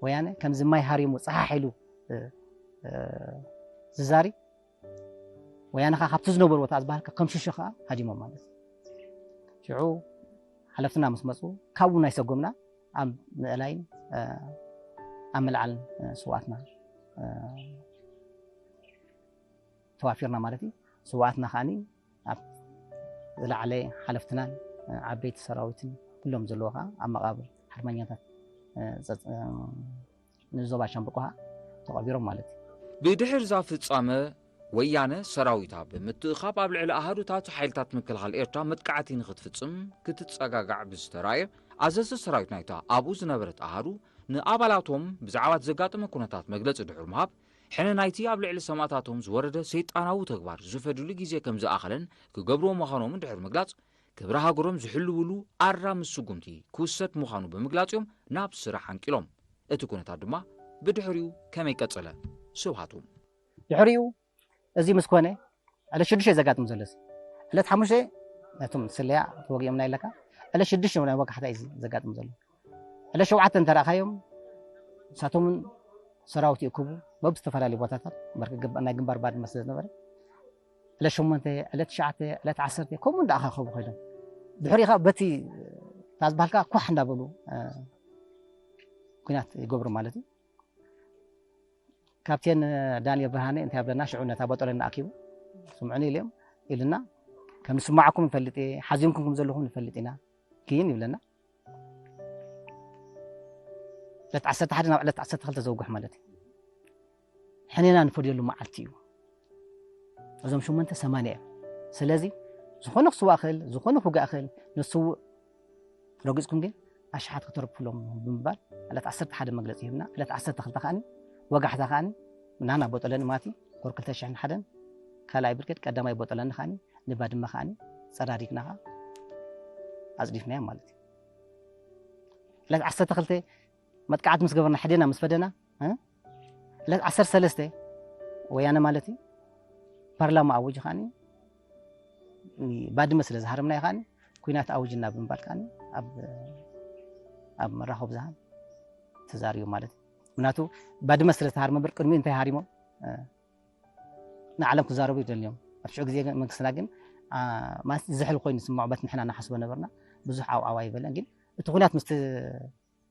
ወያነ ከምዚ ማይ ሃሪሙ ፀሓሕ ኢሉ ዝዛሪ ወያነ ከዓ ካብቲ ዝነበሩ ቦታ ዝበሃል ከም ሽሾ ከዓ ሃዲሞም ማለት እዩ። ሽዑ ሓለፍትና ምስ መፁ ካብኡ ናይ ሰጎምና ኣብ ምእላይን ኣብ ምልዓልን ስውኣትና ተዋፊርና ማለት እዩ። ስውኣትና ከዓኒ ኣብ ዝለዓለ ሓለፍትናን ዓበይቲ ሰራዊትን ኩሎም ዘለዎ ከዓ ኣብ መቓብር ሓርበኛታት ንዞባ ሻምብቆ ከዓ ተቐቢሮም ማለት እዩ። ብድሕር እዛ ፍጻመ ወያነ ሰራዊታ ብምትእኻብ ኣብ ልዕሊ ኣሃዱታት ሓይልታት ምክልኻል ኤርትራ መጥቃዕቲ ንክትፍጽም ክትጸጋጋዕ ብዝተራእየ ኣዘዝቲ ሰራዊት ናይታ ኣብኡ ዝነበረት ኣሃዱ ንኣባላቶም ብዛዕባ እቲ ዘጋጠመ ኩነታት መግለጺ ድሕሪ ምሃብ ሕነ ናይቲ ኣብ ልዕሊ ሰማእታቶም ዝወረደ ሰይጣናዊ ተግባር ዝፈድሉ ግዜ ከም ዝኣኸለን ክገብርዎ ምዃኖምን ድሕሪ ምግላጽ ክብሪ ሃገሮም ዝሕልውሉ ኣራሚ ስጉምቲ ክውሰድ ምዃኑ ብምግላጽ እዮም ናብ ስራሕ ኣንቂሎም። እቲ ኩነታት ድማ ብድሕሪኡ ከመይ ቀጸለ? ስብሃቱ። ድሕሪኡ እዚ ምስ ኮነ ዕለት ሽዱሽተ እዩ ዘጋጥም ዘሎ። እዚ ዕለት ሓሙሽተ ነቶም ስለያ ተወጊኦምና ኣለካ ዕለት ሽዱሽተ ናይ ወጋሕታ እዩ ዘጋጥም ዘሎ። ዕለት ሸውዓተ እንተረእኻዮም ንሳቶምን ሰራዊት ይእክቡ በብ ዝተፈላለዩ ቦታታት ናይ ግንባር ባድመ ስለ ዝነበረ ዕለት ሸሞንተ ዕለት ትሽዓተ ዕለት ዓሰርተ ከምኡ እንዳኣኻኸቡ ኮይዶም ድሕሪኻ በቲ ታዝባልካ ኳሕ እንዳበሉ ኩናት ይገብሩ ማለት እዩ። ካፕቴን ዳንኤል ብርሃነ እንታይ ብለና ሽዑ ነታ ቦጦለና ኣኪቡ ስምዑኒ ኢልዮም ኢልና ከም ንስማዓኩም ንፈልጥ እየ ሓዚንኩም ከም ዘለኹም ንፈልጥ ኢና ግን ይብለና። ዕለት ዓሰርተ ሓደ ናብ ዕለት ዓሰርተ ክልተ ዘውግሕ ማለት እዩ። ሕኔና ንፈድየሉ መዓልቲ እዩ። እዞም ሸሞንተ ሰማንያ እዮም። ስለዚ ዝኾነ ክስዋእ ክእል ዝኾነ ክውጋእ ክእል ንስውእ ረጊፅኩም ግን ኣሽሓት ከተርፍሎም ብምባል ዕለት ዓሰርተ ሓደ መግለፂ ሂብና ዕለት ዓሰርተ ክልተ ከዓኒ ወጋሕታ ከዓኒ ናና ቦጠለኒ ማቲ ኮር ክልተ ሽሕን ሓደን ካልኣይ ብርጌድ ቀዳማይ ቦጠለኒ ከዓኒ ንባድመ ከዓኒ ፀራሪግና ከዓ ኣፅዲፍናዮ ማለት እዩ። ዕለት ዓሰርተ ክልተ መጥቃዕቲ ምስ ገበርና፣ ሕደና ምስ ፈደና፣ እ? ዕለት ዓሰርተ ሰለስተ ወያነ ማለት እዩ፣ ፓርላማ ኣወጅ ከዓኒ፣ ባድመ ስለ ዝሃረምና እዩ ከዓኒ፣ ኩናት ኣውጅና ብምባል ከዓኒ ኣብ ኣብ መራኸቢ ብዙሃን ተዛሪቡ ማለት እዩ። ምክንያቱ ባድመ ስለ ዝተሃርመ እምበር ቅድሚኡ እንታይ ሃሪሞም፣ እ፣ ንዓለም ክዛረቡ ይደልዮም። ኣብ ሽዑ ግዜ ግን መንግስትና ግን፣ አ፣ ማለት ዝሕል ኮይኑ ዝስምዖ በት ንሕና እናሓስቦ ነበርና። ብዙሕ ዓው ዓው ኣይበለን። ግን እቲ ኩናት ምስቲ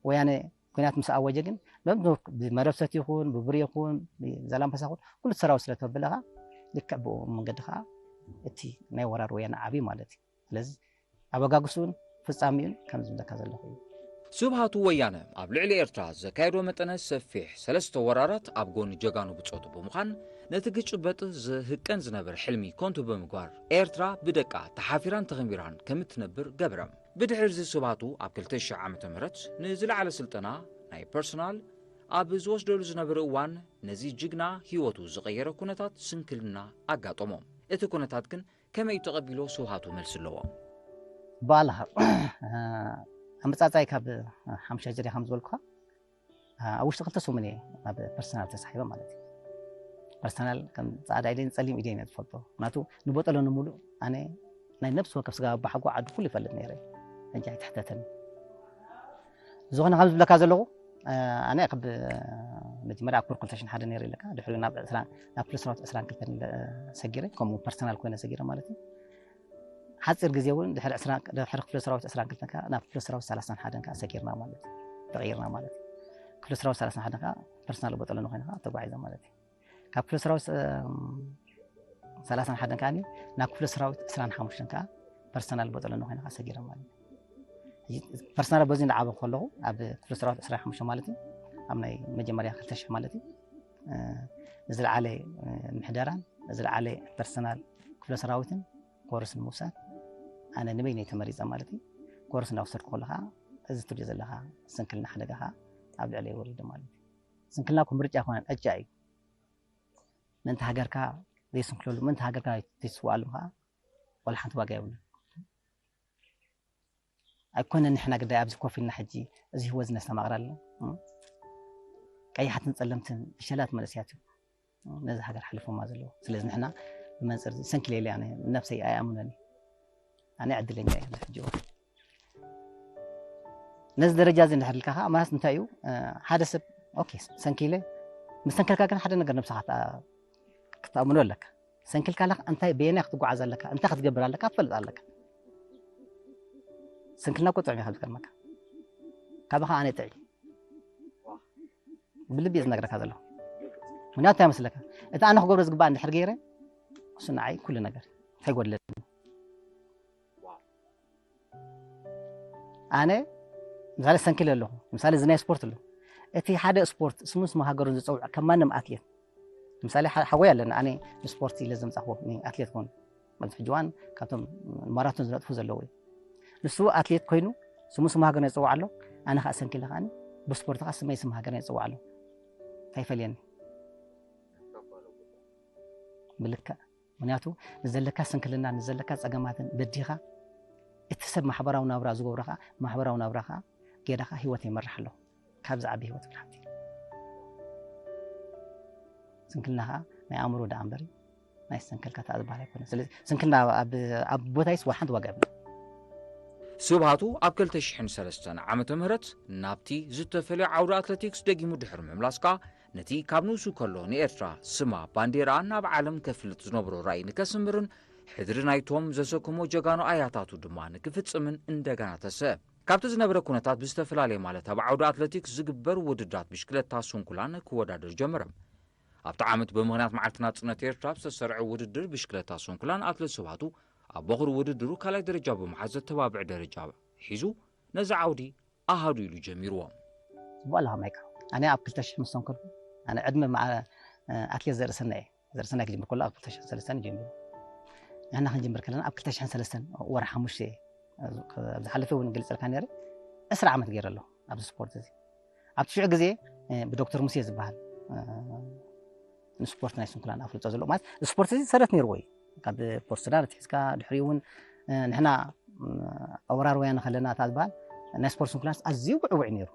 ወያነ ኩናት ምስ ኣወጀ ግን፣ ሎም ብመረብ ሰት ይኹን፣ ብብሪ ይኹን፣ ብዛላምበሳ ይኹን፣ ኩሉ ሰራዊት ስለ ተበለኻ፣ ልክዕ ብኡ መንገዲ ኸዓ እቲ ናይ ወራር ወያነ ዓብዩ ማለት እዩ። ስለዚ ኣበጋግስኡን ፍጻሜኡን ከም ዝብለካ ዘለኹ እዩ። ስብሃቱ ወያነ ኣብ ልዕሊ ኤርትራ ዘካየዶ መጠነ ሰፊሕ ሰለስተ ወራራት ኣብ ጎኒ ጀጋኑ ብጾቱ ብምዃን ነቲ ክጭበጥ ዝህቀን ዝነበረ ሕልሚ ኮንቱ ብምግባር ኤርትራ ብደቃ ተሓፊራን ተኸንቢራን ከም እትነብር ገበረ። ብድሕሪ እዚ ስብሃቱ ኣብ ክልተ ሽሕ ዓመተ ምህረት ንዝለዓለ ስልጠና ናይ ፐርሶናል ኣብ ዝወስደሉ ዝነበረ እዋን ነዚ ጅግና ህይወቱ ዝቐየረ ኩነታት ስንክልና ኣጋጠሞ። እቲ ኩነታት ግን ከመይ ተቐቢሎ ስውሃቱ መልሲ ኣለዎ። ባልሃ ኣመጻጻይ ካብ ሓምሻ ጀሪያ ከም ዝበልኩኻ ኣብ ውሽጢ ክልተ ሰሙን እየ ናብ ፐርሰናል ተሳሒበ ማለት እዩ። ፐርሰናል ከም ጻዕዳ ኢደን ጸሊም ኢደን እየ ዝፈልጦ። ምክንያቱ ንቦጠሎ ንምሉእ ኣነ ናይ ነብሲ ወከፍ ስጋ ባሓጎ ዓዲ ኩሉ ይፈልጥ ነይረ። ሕጂ ኣይትሕተተኒ። ዝኾነ ካብ ዝብለካ ዘለኹ ኣነ ካብ መጀመርያ ኣብ ኮር ክልተ ሽሕን ሓደን ነይረ ኣለካ ድሕሪኡ ናብ ዕስራ ናብ ክፍለ ሰራዊት ዕስራን ክልተን ሰጊረ ከምኡ ፐርሰናል ኮይነ ሰጊረ ማለት እዩ። ሓፂር ግዜ እውን ድሕሪ ዕስራ ድሕሪ ክፍለ ሰራዊት ዕስራን ክልተን ከዓ ናብ ክፍለ ሰራዊት ሰላሳን ሓደን ከዓ ሰጊርና ማለት እዩ። ተቐይርና ማለት እዩ። ክፍለ ሰራዊት ሰላሳን ሓደን ከዓ ፐርሰናል ቦጠሎኒ ኮይነ ከዓ ተጓዒዘ ማለት እዩ። ካብ ክፍለ ሰራዊት ሰላሳን ሓደን ከዓ ናብ ክፍለ ሰራዊት ዕስራን ሓሙሽተን ከዓ ፐርሰናል ቦጠሎኒ ኮይነ ከዓ ሰጊረ ማለት እዩ። ፐርሰናል በዚ እንዳዓበ ከለኹ ኣብ ክፍለ ሰራዊት ዕስራን ሓሙሽተን ማለት እዩ ኣብ ናይ መጀመርያ ክልተ ሽሕ ማለት እዩ ዝለዓለ ምሕደራን ዝለዓለ ፐርሰናል ክፍለ ሰራዊትን ኮርስ ንምውሳድ ኣነ ንበይነይ ተመሪፀ ማለት እዩ። ኮርስ እንዳወሰድኩ ከለካ እዚ ትሪኦ ዘለካ ስንክልና ሓደጋ ከዓ ኣብ ልዕለይ ወሪዱ ማለት እዩ። ስንክልና እኮ ምርጫ ኣይኮነን ዕጫ እዩ። ምእንቲ ሃገርካ ዘይስንክለሉ ምእንቲ ሃገርካ ዘይትስዋኣሉ ከዓ ዋላ ሓንቲ ዋጋ የብሉን። ኣይኮነን ንሕና ግዳይ ኣብዚ ኮፍ ኢልና ሕጂ እዚ ህይወት ዝነስተማቕረልና ቀያሕትን ፀለምትን ብሸላት መንእሰያት እዩ ነዚ ሃገር ሓሊፎማ ዘለዉ። ስለዚ ንሕና ብመንፅር እዚ ሰንኪለ ኢለ ኣነ ንነብሰይ ኣይኣምኖን እዩ። ኣነ ዕድለኛ እየ ኣብዚ ሕጂ እዋን። ነዚ ደረጃ እዚ እንድሕር ኢልካ ከዓ ማለት እንታይ እዩ ሓደ ሰብ ኦኬ ሰንኪለ ምስ ሰንከልካ ግን ሓደ ነገር ነብስኻ ክትኣምኖ ኣለካ። ሰንኪልካ ኣለካ እንታይ በየናይ ክትጓዓዝ ኣለካ እንታይ ክትገብር ኣለካ ክትፈልጥ ኣለካ። ስንክልና እኮ ጥዑም እዩ ካብ ዝገርመካ ካባኻ ኣነ ጥዒ ብልቢ እየ ዝነግረካ ዘለኹ። ምክንያቱ እንታይ መስለካ እቲ ኣነ ክገብሮ ዝግባእ እንድሕር ገይረ እሱ ንዓይ ኩሉ ነገር እንታይ ጎድለኒ። ኣነ ምሳሌ ሰንኪለ ኣለኹ ምሳሌ እዚ ናይ ስፖርት ኣሎ እቲ ሓደ ስፖርት ስሙን ስሙ ሃገሩን ዝፀውዕ ከም ማንም ኣትሌት ምሳሌ ሓወይ ኣለና ኣነ ንስፖርት ኢለ ዘምፃኹ ኣትሌት ኮን ኣብዚ ሕጂ እዋን ካብቶም ማራቶን ዝነጥፉ ዘለዉ እዩ። ንሱ ኣትሌት ኮይኑ ስሙ ስሙ ሃገር የፅዋዕ ኣሎ። ኣነ ከዓ ሰንኪለ ከዓ ብስፖርት ከዓ ስመይ ስም ሃገር የፅዋዕ ኣሎ። እንታይ ይፈልየኒ ብልክዕ ምክንያቱ ንዘለካ ስንክልና ንዘለካ ፀገማትን በዲኻ እቲ ሰብ ማሕበራዊ ናብራ ዝገብሮ ከዓ ማሕበራዊ ናብራ ከዓ ጌዳ ከዓ ህይወት ይመርሕ ኣሎ። ካብ ዝዓቢ ህይወት ብርሃንቲ ስንክልና ከዓ ናይ ኣእምሮ ደኣ እምበሪ ናይ ሰንከልካ ተኣ ዝበሃል ኣይኮነ ስለዚ ስንክልና ኣብ ቦታይስ ወላ ሓንቲ ዋጋ የብሉ። ስብሃቱ ኣብ ክልተ ሽሕን ሰለስተን ዓመተ ምህረት ናብቲ ዝተፈልዮ ዓውዲ ኣትለቲክስ ደጊሙ ድሕሪ ምምላስ ከኣ ነቲ ካብ ንኡሱ ከሎ ንኤርትራ ስማ ባንዴራኣ ናብ ዓለም ከፍልጥ ዝነበሮ ራእይ ንከስምርን ሕድሪ ናይቶም ዘሰከሞ ጀጋኑ ኣያታቱ ድማ ንክፍጽምን እንደገና ተሰ ካብቲ ዝነበረ ኩነታት ብዝተፈላለየ ማለት ኣብ ዓውዲ ኣትለቲክስ ዝግበር ውድድራት ብሽክለታ ስንኩላን ክወዳደር ጀመረ። ኣብቲ ዓመት ብምኽንያት መዓልቲ ናጽነት ኤርትራ ብዝተሰርዐ ውድድር ብሽክለታ ስንኩላን ኣትለት ስብሃቱ ኣብ በኹሪ ውድድሩ ካልኣይ ደረጃ ብምሓዝ ዘተባብዕ ደረጃ ሒዙ ነዚ ዓውዲ ኣሃዱ ኢሉ ጀሚርዎ። ጽቡቕ ኣለኻ ማይካ። ኣነ ኣብ ክልተ ሽሕ ምስ ሰንከልኩ ኣነ ዕድመ ኣትሌት ዘርእሰናይ እየ። ዘርእሰናይ ክጅምር ከሎ ኣብ ክልተ ሽሕን ሰለስተን ጀሚሩ። ንሕና ክንጅምር ከለና ኣብ ክልተ ሽሕን ሰለስተን ወርሒ ሓሙሽተ ኣብ ዝሓለፈ እውን ገልጸልካ ነይረ ዕስራ ዓመት ገይረ ኣለኹ ኣብዚ ስፖርት እዚ። ኣብቲ ሽዑ ግዜ ብዶክተር ሙሴ ዝበሃል ንስፖርት ናይ ስንኩላን ኣፍልጦ ዘለዎ ማለት ስፖርት እዚ ሰረት ነይርዎ እዩ። ካብ ፖርት ሱዳን ኣትሒዝካ ድሕሪኡ እውን ንሕና ኣወራር ወያነ ከለና እታ ዝበሃል ናይ ስፖርት ስንኩላንስ ኣዝዩ ውዕውዕ ነይሩ።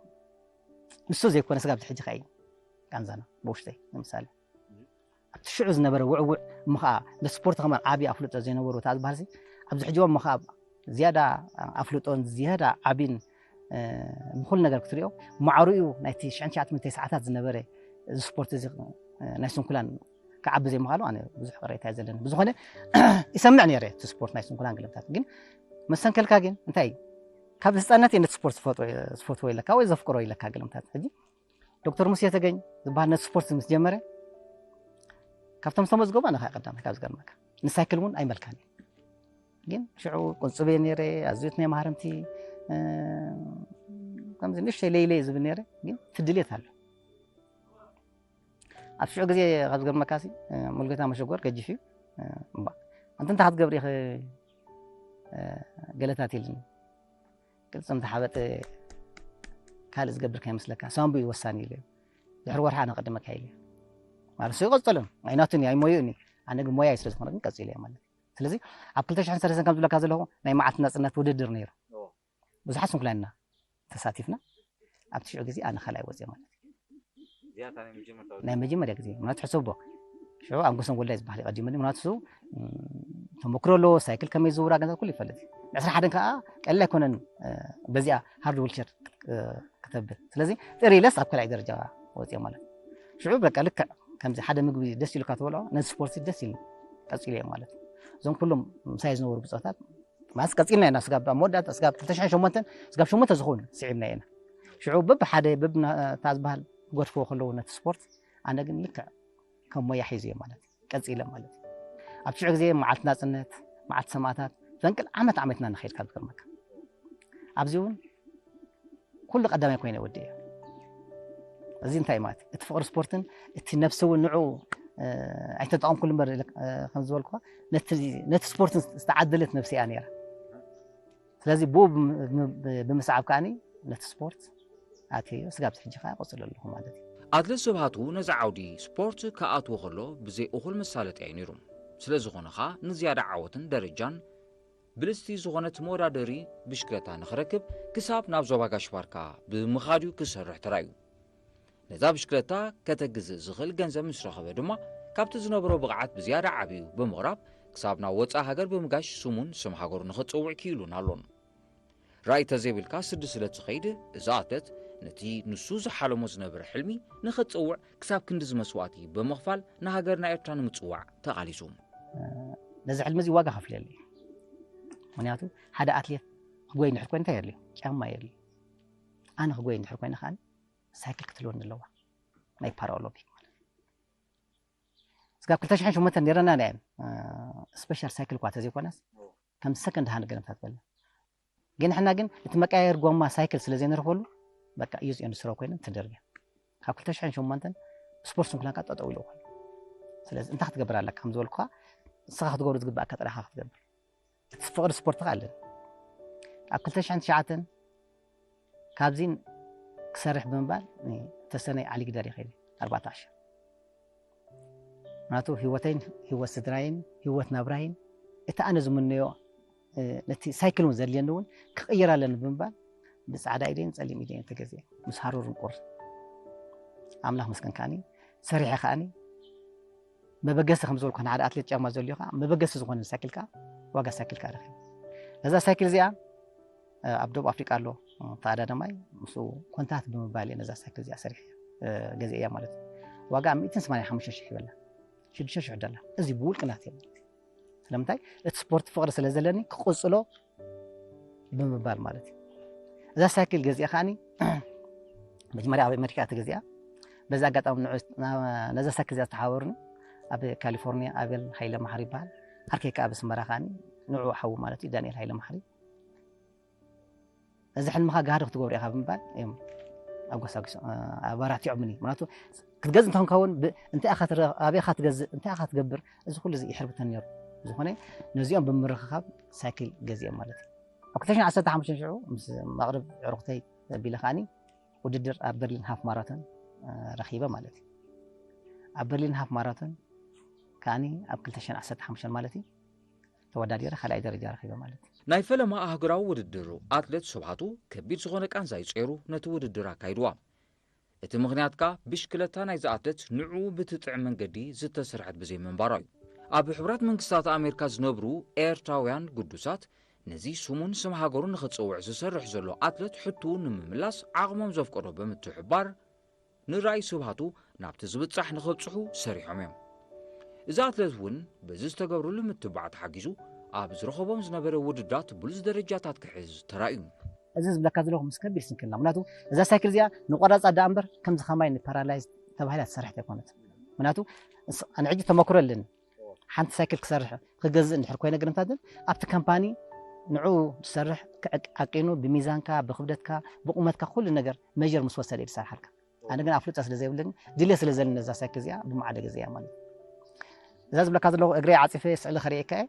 ንሱ ዘይኮነ ስጋብ ሕጂ ከኣ እዩ ቃንዛና ብውሽጠይ ንምሳሌ ኣብቲ ሽዑ ዝነበረ ውዕውዕ እሞ ከዓ ንስፖርት ከማን ዓብዪ ኣፍልጦ ዘይነበሩ እታ ዝበሃል ኣብዚ ሕጂ እሞ ከዓ ዝያዳ ኣፍልጦን ዝያዳ ዓብን ንኩሉ ነገር ክትሪኦ ማዕሩኡ ናይቲ ሽሕን ትሽዓተ ሚእትን ሰዓታት ዝነበረ እዚ ስፖርት እዚ ናይ ስንኩላን ክዓቢ ዘይምዃሉ ኣነ ብዙሕ ቅሬታ እዩ ዘለኒ ብዝኾነ ይሰምዕ ነይረ እቲ ስፖርት ናይ ስንኩላን ግለምታት ግን መሰንከልካ ግን እንታይ ካብ ህፃነት ነቲ ስፖርት ዝፈትዎ ኢለካ ወይ ዘፍቅሮ ኢለካ ግለምታት ሕጂ ዶክተር ሙሴ ተገኝ ዝበሃል ነቲ ስፖርት ምስ ጀመረ ካብቶም ዝተመዝገቡ ኣነ ከዓ ቀዳማይ ካብ ዝገርመካ ንሳይክል እውን ኣይመልካን ግን ሽዑ ቁንፅብ እየ ነይረ ኣዝዩት ናይ ማህረምቲ ከምዚ ንእሽተይ ለይለይ ዝብል ነይረ ግን ትድልየት ኣሎ ኣብ ሽዑ ግዜ ካብ ዝገርመካ ሙልጌታ መሸጎር ገጅፍ እዩ እባ ኣንቲ እንታይ ክትገብር ኢኺ ገለታት ኢልኒ ቅልፅም ተሓበጠ ካልእ ዝገብር ከይመስለካ ሳምቡ እዩ ወሳኒ ኢሉ ድሕሪ ወርሒ ኣነ ቅድመካ ኢሉ ማለት ሰው ይቀፀሎም ኣይናቱን ኣይሞዩኒ ኣነ ግን ሞያ ስለ ዝኾነ ግን ቀፂሉ እየ ማለት ስለዚ ኣብ ክልተ ሽሕን ሰለስተን ከም ዝብለካ ዘለኹ ናይ መዓልቲ ናፅነት ውድድር ነይሩ ብዙሓት ስንኩላንና ተሳቲፍና ኣብቲ ሽዑ ግዜ ኣነ ካልኣይ ወፅየ ማለት ናይ መጀመርያ ግዜ ምናት ሕሰቦ ሽዑ ኣንጎሰን ወልዳይ ዝበሃል ይቀዲመኒ ምናት ሱ ተመክሮ ኣለዎ ሳይክል ከመይ ዝውራ ገንዘብ ኩሉ ይፈልጥ ዕስራ ሓደን ከዓ ቀሊል ኣይኮነን በዚኣ ሃርድ ዊልቸር ክተብል ስለዚ ጥር ኢለስ ኣብ ካልኣይ ደረጃ ወፅየ ማለት ሽዑ በቃ ልክዕ ከምዚ ሓደ ምግቢ ደስ ኢሉካ ትበልዖ ነዚ ስፖርት ደስ ኢሉ ቀፂሉ እዮም ማለት እዞም ኩሎም ምሳይ ዝነበሩ ብፆታት ማለት ቀፂልና ኢና ስጋብ ኣብ መወዳእታ ስጋብ ክልተ ሽሕን ሸሞንተን ስጋብ ሸሞንተ ዝኸውን ስዒብና ኢና ሽዑ በብ ሓደ በብ እታ ዝበሃል ገድፍዎ ከለዉ ነቲ ስፖርት ኣነ ግን ልክዕ ከም ሞያ ሒዙ እየ ማለት ቀፂለ ማለት እዩ ኣብ ሽዑ ግዜ መዓልቲ ናፅነት መዓልቲ ሰማእታት ፈንቅል ዓመት ዓመትና ንኸይድ ካብ ዝገርመካ ኣብዚ እውን ኩሉ ቀዳማይ ኮይነ ወዲ እየ እዚ እንታይ ማለት እቲ ፍቅሪ ስፖርትን እቲ ነብሲ እውን ንዑ ኣይተጠቐምኩሉ እምበር ከም ዝበልኩ ነቲ ስፖርትን ዝተዓደለት ነብሲ እያ ነይራ ስለዚ ብኡ ብምስዓብ ከዓኒ ነቲ ስፖርት ኣትዮ ስጋብ ሕጂ ከዓ ቆፅሎ ኣለኹ ማለት እዩ ኣትሌት ስብሃቱ ነዚ ዓውዲ ስፖርት ክኣትዎ ከሎ ብዘይ እኹል መሳለጢ እዩ ነይሩ። ስለዝኾነ ኸኣ ንዝያዳ ዓወትን ደረጃን ብልጽቲ ዝኾነት መወዳደሪ ብሽክለታ ንኽረክብ ክሳብ ናብ ዞባ ጋሽ ባርካ ብምኻድ እዩ ክሰርሕ ተራእዩ። ነዛ ብሽክለታ ከተግዝእ ዝኽእል ገንዘብ ምስ ረኸበ ድማ ካብቲ ዝነበሮ ብቕዓት ብዝያዳ ዓብዩ ብምቕራብ ክሳብ ናብ ወጻኢ ሃገር ብምጋሽ ስሙን ስም ሃገሩ ንኽጽውዕ ክኢሉን ኣሎን። ራእይ ተዘይብልካ ስዲ ስለ ትኸይድ፣ እዚ ኣትለት ነቲ ንሱ ዝሓለሞ ዝነበረ ሕልሚ ንኽጽውዕ ክሳብ ክንድዚ መስዋእቲ ብምኽፋል ንሃገርና ኤርትራ ንምጽዋዕ ተቓሊሱ። ነዚ ሕልሚ እዚ ዋጋ ከፍለሉ እዩ። ምክንያቱ ሓደ ኣትሌት ክጎይ እንድሕር ኮይኑ እንታይ የድልዮ? ጫማ የድልዮ። ኣነ ክጎይ እንድሕር ኮይነ ከዓ ሳይክል ክትልወኒ ኣለዋ ናይ ፓራኦሎምፒክ ማለት ስጋብ ክልተ ሽሕን ሸሞንተን ነይረና ናይ ስፔሻል ሳይክል እኳ ተዘይኮነስ ከም ሰከንድ ሃንድ ገለምታት በለ ግን ሕና ግን እቲ መቀያየር ጎማ ሳይክል ስለ ዘይንረኽበሉ በቃ እዩ ዝእንስሮ ኮይነ ትደርብያ ካብ ክልተ ሽሕን ሸሞንተን ስፖርት ስንኩላንካ ጠጠው ኢሉ ኮይኑ ስለዚ እንታይ ክትገብር ኣለካ ከም ዝበልኩካ ንስኻ ክትገብሩ ዝግባእካ ጥራኻ ክትገብር እቲ ፍቕሪ ስፖርት ከ ኣለኒ ኣብ ክልተ ሽሕን ትሽዓተን ካብዚ ክሰርሕ ብምባል ተሰነይ ዓሊ ግደር ይኸይድ ኣርባዕተ ዓሻ ምክንያቱ ህይወተይን ህይወት ስድራይን ህይወት ናብራይን እቲ ኣነ ዝምነዮ ነቲ ሳይክል እውን ዘድልየኒ እውን ክቕይር ኣለኒ ብምባል ብፃዕዳ ኢደይን ፀሊም ኢደይን ተገዚአ ምስ ሃሩር እንቁር ኣምላኽ መስገን ከዓኒ ሰሪሐ ከዓኒ መበገሲ ከም ዝበልኩ ንሓደ ኣትሌት ጫማ ዘልዮ ከዓ መበገሲ ዝኾነ ሳይክል ከዓ ዋጋ ሳይክል ከዓ ረኺቡ ነዛ ሳይክል እዚኣ ኣብ ደቡብ ኣፍሪቃ ኣሎ ተቐዳዳማይ ምስኡ ኮንታት ብምባል እየ ነዛ ሳይክል እዚኣ ሰሪሐ ገዚአ ማለት እዩ ዋጋ ሚእትን ሰማንያን ሓሙሽተ ሽሕ ይበላ ሽዱሽተ ሽሕ ዶላር እዚ ብውልቂ ናት እየ ማለት እዩ ስለምንታይ እቲ ስፖርት ፍቕሪ ስለ ዘለኒ ክቕፅሎ ብምባል ማለት እዩ እዛ ሳይክል ገዚአ ከዓኒ መጀመርያ ኣብ ኣሜሪካ እቲ ገዚኣ በዚ ኣጋጣሚ ንዑ ነዛ ሳይክል እዚኣ ዝተሓበሩኒ ኣብ ካሊፎርኒያ ኣቤል ሃይለ ማሕሪ ይበሃል ዓርከይ ከዓ ኣብ ኣስመራ ከዓኒ ንዑ ሓዉ ማለት እዩ ዳንኤል ሃይለ ማሕሪ እዚ ሕልምኻ ጋህዲ ክትገብሮ ኢኻ ብምባል እዮም ኣጓሳጒሶም ኣባራቲዖምኒ ምክንያቱ ክትገዝእ እንተኾንካ እውን እንታይ ኢኻ ትረ- ኣበይ ኢኻ ትገዝእ እንታይ ኢኻ ትገብር እዚ ኩሉ እዚ ይሕርብተኒ ነይሩ ዝኾነ ነዚኦም ብምርኽኻብ ሳይክል ገዚኦም ማለት እዩ ኣብ ክልተ ሽሕን ዓሰርተ ሓሙሽተን ሽዑ ምስ መቕርብ ዕሩኽተይ ዘቢለ ከዓኒ ውድድር ኣብ በርሊን ሃፍ ማራቶን ረኺበ ማለት እዩ ኣብ በርሊን ሃፍ ማራቶን ከዓኒ ኣብ ክልተ ሽሕን ዓሰርተ ሓሙሽተን ማለት እዩ ተወዳዲረ ካልኣይ ደረጃ ረኺበ ማለት እዩ። ናይ ፈለማ ኣህጉራዊ ውድድር ኣትሌት ስብሃቱ ከቢድ ዝኾነ ቃንዛ እዩ ጸይሩ ነቲ ውድድር ኣካይድዋ። እቲ ምኽንያት ከኣ ብሽክለታ ናይዚ ኣትለት ንዕኡ ብትጥዕም መንገዲ ዝተሰርሐት ብዘይምንባራ እዩ። ኣብ ሕቡራት መንግስታት ኣሜሪካ ዝነብሩ ኤርትራውያን ግዱሳት ነዚ ስሙን ስም ሃገሩን ንኽጽውዕ ዝሰርሕ ዘሎ ኣትለት ሕትኡ ንምምላስ ዓቕሞም ዘፍቀዶ ብምትሕብባር ንራእይ ስብሃቱ ናብቲ ዝብጻሕ ንኸብጽሑ ሰሪሖም እዮም። እዚ ኣትለት እውን በዚ ዝተገብረሉ ምትብባዕ ተሓጊዙ ኣብ ዝረኸቦም ዝነበረ ውድድራት ብሉጽ ደረጃታት ክሕዝ ተራእዩ። እዚ ዝብለካ ዘለኹ ምስ ከቢድ ስንክልና፣ ምክንያቱ እዛ ሳይክል እዚኣ ንቆራጻ ደኣ እምበር ከምዚ ከማይ ንፓራላይዝ ተባሂላ ተሰርሕት ኣይኮነት። ምክንያቱ ንስ- ኣነ ሕጂ ተመክሮ ኣለኒ። ሓንቲ ሳይክል ክሰርሕ ክገዝእ እንድሕር ኮይነ ግርምታትን ኣብቲ ካምፓኒ ንዕኡ ዝሰርሕ ክዕቅ- ዓቂኑ ብሚዛንካ ብክብደትካ ብቁመትካ ኩሉ ነገር መር ምስ ወሰደ እዩ ዝሰርሓልካ። ኣነ ግን ኣፍልጦ ስለ ዘይብለኒ ድሌት ስለ ዘለኒ ነዛ ሳይክል እዚኣ ብማዕደ ገዘያ ማለት እዩ። እዛ ዝብለካ ዘለኹ እግረይ ዓፂፈ ስእሊ ከርእየካ እየ።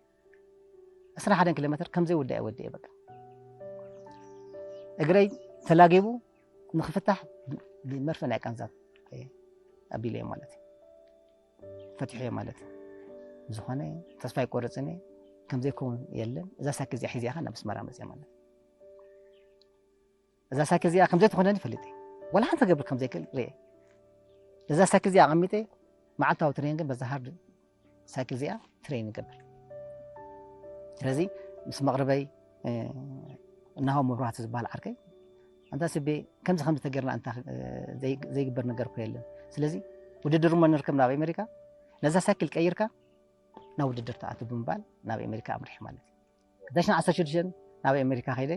21 ኪሎ ሜትር ከምዘይ ወዳእ ወዲኤ በቃ እግረይ ተላጊቡ ንክፍታሕ ብመርፍእ ናይ ቀንዛት ኣቢለ ማለት እዩ። ፈትሐዮ ማለት እዩ። ዝኾነ ተስፋ ኣይቆርፅን እየ። ከምዘይከውን የለን። እዛ ሳይክል እዚኣ ሒዚኣ ናብ ኣስመራ መፅያ ማለት እዩ። እዛ ሳይክል እዚኣ ከምዘይትኾነኒ ፈሊጠ። ወላ ሓንቲ ክገብር ከምዘይክእል ርኤ። እዛ ሳይክል እዚኣ ኣቐሚጠ መዓልታዊ ትሬን ግን በዛ ሃርድ ሳይክል እዚኣ ትሬን ይገብር። ስለዚ ምስ መቕርበይ እናሃው መብራህቲ ዝበሃል ዓርከይ ኣንታ ስቤ ከምዚ ከምዚ ተገርና እንታ ዘይግበር ነገር እኮ የለን። ስለዚ ውድድር እሞ ንርከብ ናብ ኣሜሪካ ነዛ ሳይክል ቀይርካ ናብ ውድድር ተኣቱ ብምባል ናብ ኣሜሪካ ኣምሪሕ ማለት እዩ። ክልተ ሽሕን ዓሰርተ ሽዱሽተን ናብ ኣሜሪካ ከይደ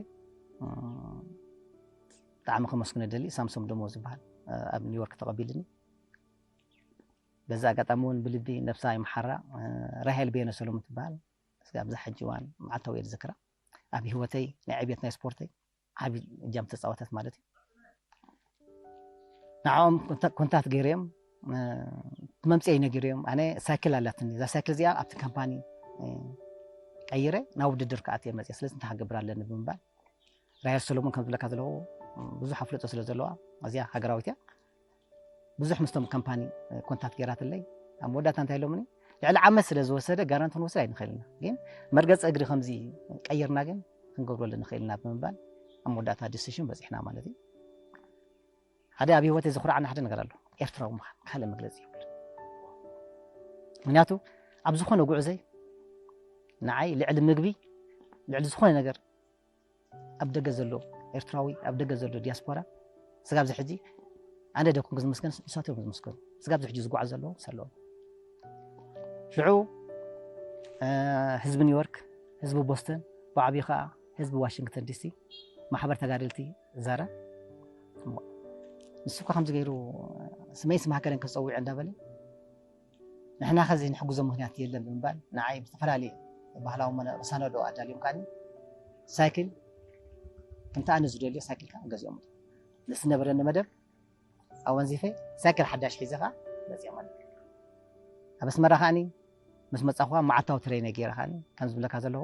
ብጣዕሚ ከመስግኖ ደሊ ሳምሶም ደሞ ዝበሃል ኣብ ኒውዮርክ ተቐቢልኒ። በዛ ኣጋጣሚ እውን ብልቢ ነብሳ ይምሓራ ራሄል ቤነ ሰሎሞን ትበሃል። እስከ ኣብዛ ሕጂ እዋን መዓልታዊ እየ ዝዝክራ። ኣብ ህይወተይ ናይ ዕብየት ናይ ስፖርተይ ዓቢ እጃም ተጻወተት ማለት እዩ። ንዕኦም ኮንታክት ገይረዮም መምፅኤ ነጊረዮም ኣነ ሳይክል ኣላትኒ እዛ ሳይክል እዚኣ ኣብቲ ካምፓኒ ቀይረ ናብ ውድድር ክኣትየ መፅየ ስለዚ እንታይ ክገብር ኣለኒ ብምባል ራሄል ሰሎሞን ከም ዝብለካ ዘለኹ ብዙሕ ኣፍልጦ ስለ ዘለዋ እዚኣ ሃገራዊት እያ ብዙሕ ምስቶም ካምፓኒ ኮንታክት ገይራትለይ ኣብ መወዳእታ እንታይ ኢሎምኒ ልዕሊ ዓመት ስለ ዝወሰደ ጋራንቲ ክንወስድ ኣይንኽእል ኢና ግን መርገፂ እግሪ ከምዚ ቀይርና ግን ክንገብረሉ ንኽእል ኢና ብምባል ኣብ መወዳእታ ዲሲሽን በፂሕና ማለት እዩ ሓደ ኣብ ህይወተይ ዝኹርዓኒ ሓደ ነገር ኣሎ ኤርትራዊ ምዃን ካልእ መግለፂ ይብሉ ምክንያቱ ኣብ ዝኾነ ጉዕዘይ ንዓይ ልዕሊ ምግቢ ልዕሊ ዝኾነ ነገር ኣብ ደገ ዘሎ ኤርትራዊ ኣብ ደገ ዘሎ ዲያስፖራ ስጋብ ዝሕጂ ኣነ ደኩን ክዝመስገን ንሳቶም ዝመስገኑ ስጋብ ዝሕጂ ዝጓዓዝ ዘለዎም ሰለዎም ሽዑ ህዝቢ ኒውዮርክ ህዝቢ ቦስተን ብዓብዩ ከዓ ህዝቢ ዋሽንግተን ዲሲ ማሕበር ተጋደልቲ ዛራ ንሱ እኳ ከምዚ ገይሩ ስመይስ ማእከለን ከዝፀውዕ እንዳበለ ንሕና ከዚ ንሕግዞ ምክንያት የለን ብምባል ንዓይ ብዝተፈላለየ ባህላዊ መሳነዶ ኣዳልዮም ካኒ ሳይክል እንተ ኣነ ዝደልዮ ሳይክል ከዓ ገዚኦም ምስ ነበረኒ መደብ ኣወንዚፈ ሳይክል ሓዳሽ ሒዘ ከዓ መፅኦም ኣሎ ኣብ ኣስመራ ከዓኒ ምስ መፃኹዋ መዓልታዊ ትሬነ ገይረ ከዓኒ ከም ዝብለካ ዘለኹ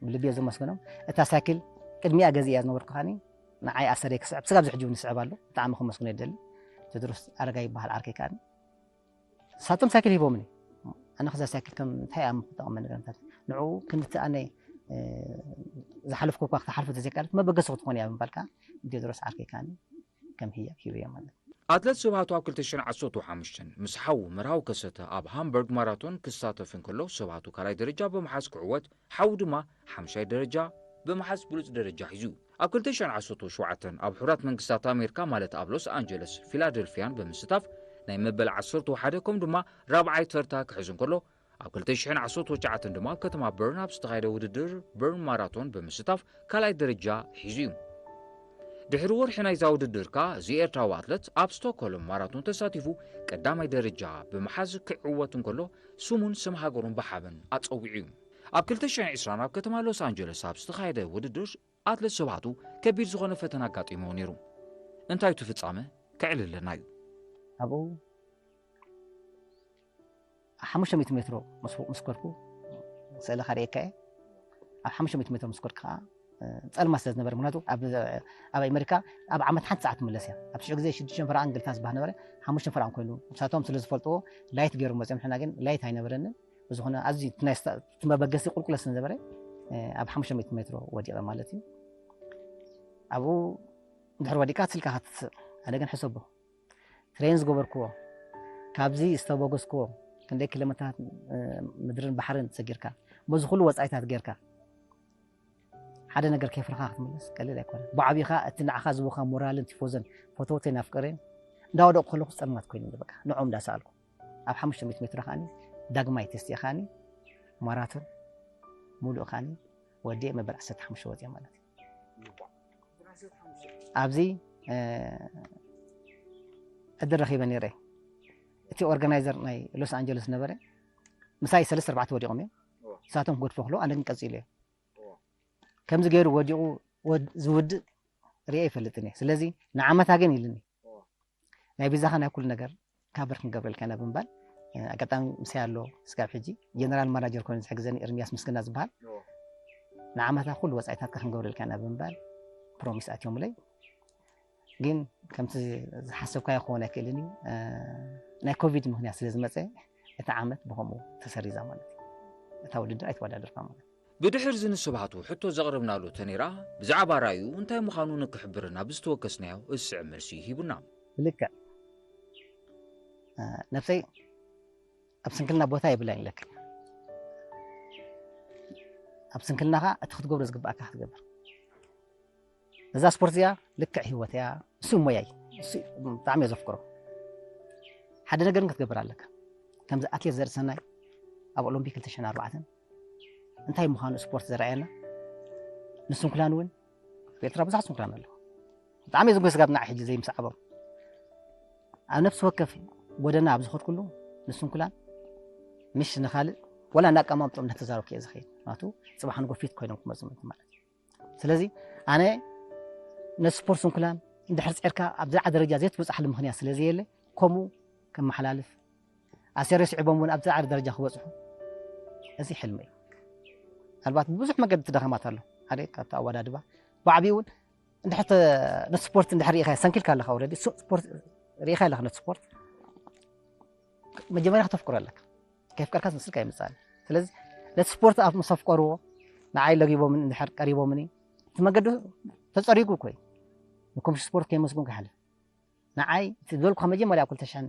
ብልብዮ ዘመስግኖም እታ ሳይክል ቅድሚያ ገዚእያ ዝነበርኩ ከዓኒ ንዓይ ኣሰረይ ክስዕብ ስጋብ ዝሕጂ እውን ይስዕብ ኣሎ ብጣዕሚ ከመስግኖ ይደሊ ቴድሮስ ኣረጋ ይበሃል ዓርከይ ከዓኒ ሳቶም ሳይክል ሂቦምኒ ኣነ ክዛ ሳይክል ከም እንታይ ኣብ ምክጠቐመ ነገርታት ንዕኡ ክንትኣነ ዝሓለፍኩ እኳ ክትሓልፎ ተዘይካለት መበገሲ ክትኾን እያ ብምባልካ ቴድሮስ ዓርከይ ከዓኒ ከም ህያብ ሂበዮ ማለት ኣትለት ስብሃቱ ኣብ ክልተ ሽሕን ዓሰርተ ሓሙሽተን ምስ ሓዉ መርሃዊ ከሰተ ኣብ ሃምበርግ ማራቶን ክሳተፍ እንከሎ ስብሃቱ ካልኣይ ደረጃ ብምሓዝ ክዕወት ሓዉ ድማ ሓምሻይ ደረጃ ብምሓዝ ብሉፅ ደረጃ ሒዙ ኣብ ክልተ ሽሕን ዓሰርተ ሸውዓተን ኣብ ሕቡራት መንግስታት ኣሜሪካ ማለት ኣብ ሎስ ኣንጀለስ ፊላደልፊያን ብምስታፍ ናይ መበል ዓሰርተ ሓደ ከምኡ ድማ ራብዓይ ተርታ ክሕዝ እንከሎ ኣብ ክልተ ሽሕን ዓሰርተ ትሽዓተን ድማ ኣብ ከተማ በርን ኣብ ዝተኻየደ ውድድር በርን ማራቶን ብምስታፍ ካልኣይ ደረጃ ሒዙ እዩ። ድሕሪ ወርሒ ናይዛ ውድድር ከኣ እዚ ኤርትራዊ ኣትለት ኣብ ስቶክሆልም ማራቶን ተሳቲፉ ቀዳማይ ደረጃ ብምሓዝ ክዕወት እንከሎ ስሙን ስም ሃገሩን ብሓበን ኣጸዊዑ እዩ። ኣብ ክልተ ሽሕን ዕስራን ኣብ ከተማ ሎስ ኣንጀለስ ኣብ ዝተኻየደ ውድድር ኣትለት ስብሃቱ ከቢድ ዝኾነ ፈተና ኣጋጢምዎ ነይሩ። እንታይ እቲ ፍጻመ ከዕልለና እዩ። ኣብኡ ሓሙሽተ ሚእቲ ሜትሮ ምስ ኮድኩ ስእልኻ ርእየካ እየ ኣብ ሓሙሽተ ሚእቲ ሜትሮ ምስ ኮድኩ ከዓ ፀልማ ስለ ዝነበረ ምክንያቱ ኣብ ኣሜሪካ ኣብ ዓመት ሓንቲ ሰዓት ትምለስ እያ ኣብ ሽዑ ግዜ ሽዱሽተ ፈረቓን ግልታ ዝበሃል ነበረ ሓሙሽተ ፈረቓን ኮይኑ ንሳቶም ስለ ዝፈልጥዎ ላይት ገይሮም መፅኦም ሕና ግን ላይት ኣይነበረንን ብዝኾነ ኣዝዩ እቲ መበገሲ ቁልቁለት ስለ ዝነበረ ኣብ ሓሙሽተ ሚእቲ ሜትሮ ወዲቐ ማለት እዩ ኣብኡ እንድሕር ወዲቕካ ስልካ ክትስእ ሓደ ግን ሕሰቦ ትሬን ዝገበርክዎ፣ ካብዚ ዝተበገስክዎ ክንደይ ኪሎ ሜትራት ምድርን ባሕርን ሰጊርካ፣ በዚ ኩሉ ወፃኢታት ጌርካ ሓደ ነገር ከይፍርኻ ክትምለስ ቀሊል ኣይኮነን። ብዓቢኻ እቲ ንዓኻ ዝቦኻ ሞራልን ቲፎዘን ፈተውተይን ኣፍቀሬን እንዳወደቕኩ ከለኹ ፀልማት ኮይኑ በቃ ንዖም እንዳሰኣልኩ ኣብ ሓሙሽተ ሚእቲ ሜትሮ ከዓኒ ዳግማይ ቴስት ከዓኒ ማራቶን ሙሉእ ከዓኒ ወዲኤ መበል ዓሰርተ ሓሙሽተ ወፂኤ ማለት እዩ። ኣብዚ ዕድል ረኺበ ነይረ። እቲ ኦርጋናይዘር ናይ ሎስ ኣንጀለስ ነበረ። ምሳይ ሰለስተ ኣርባዕተ ወዲቖም እዮም። ንሳቶም ክገድፎ ክሎ ኣነ ግን ቀፂሉ እየ። ከምዚ ገይሩ ወዲቑ ዝውድእ ርኤ ይፈልጥን እየ። ስለዚ ንዓመታ ግን ኢልኒ ናይ ቢዛኻ ናይ ኩሉ ነገር ካቨር ክንገብረልካ ኢና ብምባል ኣጋጣሚ ምሳይ ኣሎ ስጋብ ሕጂ ጀነራል ማናጀር ኮይኑ ዝሕግዘኒ ኤርሚያስ ምስግና ዝበሃል ንዓመታ ኩሉ ወፃኢታትካ ክንገብረልካ ኢና ብምባል ፕሮሚስ ኣትዮምለይ። ግን ከምቲ ዝሓሰብካዮ ክኸውን ኣይክእልን እዩ። ናይ ኮቪድ ምክንያት ስለ ዝመፀ እታ ዓመት ብከምኡ ተሰሪዛ ማለት እዩ። እታ ውድድር ኣይተወዳደርካ ማለት እዩ። ብድሕር እዚ ንስብሃቱ ሕቶ ዘቕረብናሉ ተኔራ ብዛዕባ ራእዩ እንታይ ምዃኑ ንክሕብረና ብዝተወከስናዮ ዝስዕብ መልሲ ሂቡና። ብልክዕ ነብሰይ ኣብ ስንክልና ቦታ የብላን ኢለካ። ኣብ ስንክልናኻ እቲ ክትገብሮ ዝግብኣካ ክትገብር። እዛ ስፖርት እዚኣ ልክዕ ህይወት እያ። እሱ ሞያይ እሱ ብጣዕሚ እየ ዘፍቅሮ። ሓደ ነገር ግን ክትገብር ኣለካ። ከምዚ ኣትሌት ዘርእሰናይ ኣብ ኦሎምፒክ ክልተ ሽሕን ኣርባዕተን እንታይ ምዃኑ ስፖርት ዘረኣየና ንስንኩላን እውን ኣብ ኤርትራ ብዙሓት ስንኩላን ኣለዉ። ብጣዕሚ እየ ዝጎስ ጋብ ንዓይ ሕጂ ዘይምስዓቦም ኣብ ነፍሲ ወከፍ ጎደና ኣብ ዝኸድኩሉ ንስንኩላን ምሽ ንኻልእ ወላ እናቀማምጦም እናተዛረብኩ እየ ዝኸይድ። ምክንያቱ ፅባሕ ንጎ ፊት ኮይኖም ክመፁ ምእንቲ ማለት እዩ። ስለዚ ኣነ ነቲ ስፖርት ስንኩላን እንድሕር ፅዒርካ ኣብ ዝለዓለ ደረጃ ዘይትበፅሓሉ ምክንያት ስለ ዘየለ ከምኡ ከመሓላልፍ ኣሰር ስዒቦም እውን ኣብ ዝለዓለ ደረጃ ክበፅሑ እዚ ሕልሚ እዩ። ምናልባት ብብዙሕ መገዲ እቲ ደኸማት ኣሎ። ሓደ ካብቲ ኣወዳድባ ብዓብኡ እውን እንድሕር ነቲ ስፖርት እንድሕር ርኢኻ ሰንኪልካ ኣለኻ ወለዲ ስፖርት ርኢኻ ኣለኻ ነቲ ስፖርት መጀመርያ ክተፍቅሮ ኣለካ። ከፍቀርካ ዝመስልካ ይምፅኣል። ስለዚ ነቲ ስፖርት ኣብ ምስ ኣፍቀርዎ ንዓይ ለጊቦምኒ እንድሕር ቀሪቦምኒ እቲ መገዲ ተፀሪጉ እኮ እዩ። ንኮሚሽን ስፖርት ከይመስግን ክሓልፍ ንዓይ እቲ ዝበልኩካ መጀመርያ ኣብ ክልተ ሽሕን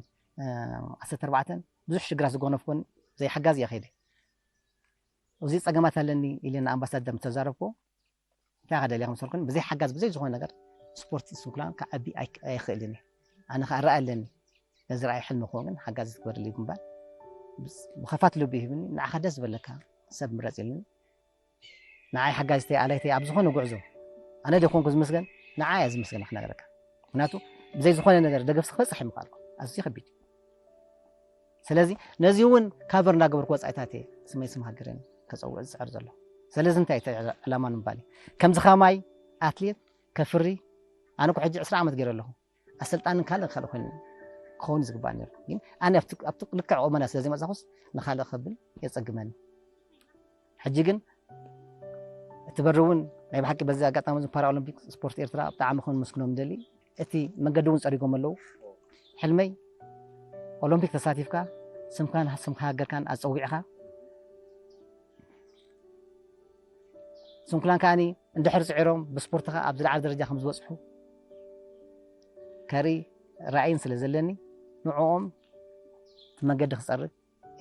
ዓሰርተ ኣርባዕተን ብዙሕ ሽግራት ዝጎነፍኩን ዘይሓጋዝ እየ ከይደ። እዚ ፀገማት ኣለኒ ኢለ ንኣምባሳደር ምተዛረብኩ እንታይ ከደልያ ከም ዝፈልኩን ብዘይ ሓጋዝ ብዘይ ዝኾነ ነገር ስፖርት ስንኩላን ክዓቢ ኣይክ- ኣይኽእልን እዩ። ኣነ ከዓ ራኢ ኣለኒ ነዚ ራእይ ሕልሚ ክኾን ግን ሓጋዝ ትግበርልዩ ብምባል ብኸፋት ልቢ ይህብኒ። ንዓኻ ደስ ዝበለካ ሰብ ምረፅ ኢሉኒ። ንዓይ ሓጋዝተይ ኣለይተይ ኣብ ዝኾነ ጉዕዞ ኣነ ደኮንኩ ዝመስገን ንዓይ እያ ዝመስገን ክነገረካ። ምክንያቱ ብዘይ ዝኾነ ነገር ደገፍ ክበፅሕ ይምኽኣልኩ ኣዝዩ ከቢድ እዩ። ስለዚ ነዚ እውን ካቨር እናገበርኩ ወፃኢታት እየ ስመይ ስም ሃገርን ከፀውዕ ዝፅዕር ዘሎ። ስለዚ እንታይ እቲ ዕላማ ንምባል እዩ። ከምዚ ከማይ ኣትሌት ከፍሪ ኣነ እኮ ሕጂ ዕስራ ዓመት ገይረ ኣለኹ። ኣሰልጣንን ካልእ ካልእ ኮይኑ ክኸውን ዝግባእ ነይሩ። ግን ኣነ ኣብቲ ኣብቲ ልክዕ ቁመና ስለ ዘይመፃኹስ ንኻልእ ከብል የፀግመኒ። ሕጂ ግን እቲ በሪ እውን ናይ ብሓቂ በዚ ኣጋጣሚ እዚ ፓራኦሎምፒክ ስፖርት ኤርትራ ብጣዕሚ ከመስግኖም ይደሊ። እቲ መንገዲ እውን ፀሪጎም ኣለዉ። ሕልመይ ኦሎምፒክ ተሳቲፍካ ስምካን ስምካ ሃገርካን ኣፀዊዕኻ ስንኩላን ከዓኒ እንድሕር ፅዒሮም ብስፖርትኻ ኣብ ዝለዓለ ደረጃ ከም ዝበፅሑ ከርኢ ራእይን ስለ ዘለኒ ንዕኦም እቲ መንገዲ ክፀርግ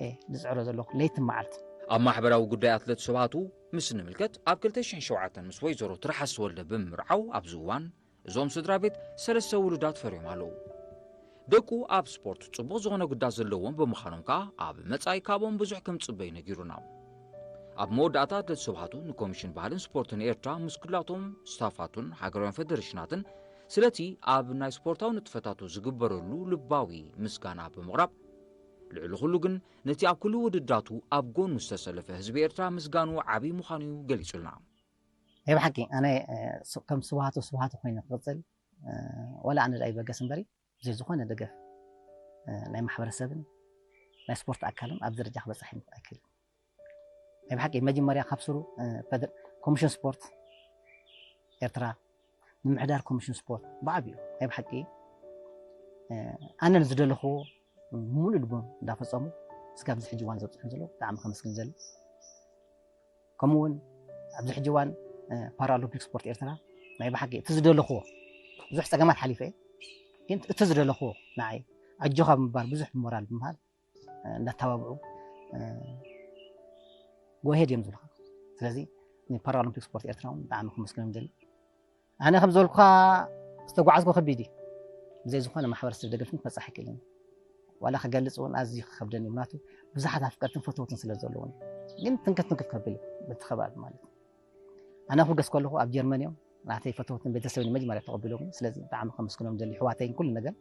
እየ ዝፅዕሮ ዘለኹ ለይትን መዓልትን። ኣብ ማሕበራዊ ጉዳይ ኣትለት ስብሃቱ ምስ ንምልከት ኣብ ክልተ ሽሕን ሸውዓተን ምስ ወይዘሮ ትርሓስ ተወልደ ብምምርዓው ኣብዚ እዋን እዞም ስድራ ቤት ሰለስተ ውሉዳት ፈርዮም ኣለዉ። ደቁ ኣብ ስፖርት ጽቡቕ ዝኾነ ግዳ ዘለዎም ብምዃኖም ከኣ ኣብ መጻኢ ካብኦም ብዙሕ ከም ጽበይ ነጊሩና። ኣብ መወዳእታ ኣትለት ስብሃቱ ንኮሚሽን ባህልን ስፖርትን ኤርትራ ምስ ኩላቶም ስታፋቱን ሃገራውያን ፈደረሽናትን ስለቲ ኣብ ናይ ስፖርታዊ ንጥፈታቱ ዝግበረሉ ልባዊ ምስጋና ብምቕራብ ልዕሊ ኩሉ ግን ነቲ ኣብ ኩሉ ውድድራቱ ኣብ ጎኑ ዝተሰለፈ ህዝቢ ኤርትራ ምስጋንኡ ዓብዪ ምዃኑ እዩ ገሊጹልና። ናይ ብሓቂ ኣነ ከም ስብሃቱ ስብሃቱ ኮይኑ ክቕፅል ወላ ኣነ ደኣ ይበገስ እምበሪ ብዘይ ዝኾነ ደገፍ ናይ ማሕበረሰብን ናይ ስፖርት ኣካልን ኣብ ደረጃ ክበፅሕ ኣይክእልን። ናይ ብሓቂ መጀመርያ ካብ ስሩ ኮሚሽን ስፖርት ኤርትራ ምምሕዳር ኮሚሽን ስፖርት ብዓብዩ ናይ ብሓቂ ኣነ ንዝደለኽዎ ሙሉእ ልቦም እንዳፈፀሙ እስካብ እዚ ሕጂ እዋን ዘብፅሑ ዘለዉ ብጣዕሚ ከመስግን ዘሉ። ከምኡ እውን ኣብዚ ሕጂ እዋን ፓራኦሎምፒክ ስፖርት ኤርትራ ናይ ብሓቂ እቲ ዝደለኽዎ ብዙሕ ፀገማት ሓሊፈ እየ ግን እቲ ዝደለኽዎ ንዓይ ኣጆኻ ብምባል፣ ብዙሕ ሞራል ብምሃብ እንዳተባብዑ ጎሄድ እዮም ዝብልካ። ስለዚ ንፓራኦሎምፒክ ስፖርት ኤርትራ እውን ብጣዕሚ ከመስግኖም ደሊ። ኣነ ከም ዝበልኩኻ ዝተጓዓዝኩ ከቢድ እዩ። ብዘይ ዝኾነ ማሕበረሰብ ደገፍን ክበፅሕ ኣይክእልን። ዋላ ክገልፅ እውን ኣዝዩ ክከብደን እዩ። ምክንያቱ ብዙሓት ኣፍቀርትን ፈተውትን ስለ ዘለውን፣ ግን ትንክፍ ትንክፍ ከብል እዩ በቲ ከባቢ ማለት እዩ። ኣነ ክብገስ ከለኹ ኣብ ጀርመን እዮም ናተይ ፈተውትን ቤተሰብን መጀመርያ ተቐቢሎም። ስለዚ ብጣዕሚ ከመስግኖም ደሊ፣ ኣሕዋተይን ኩሉ ነገር።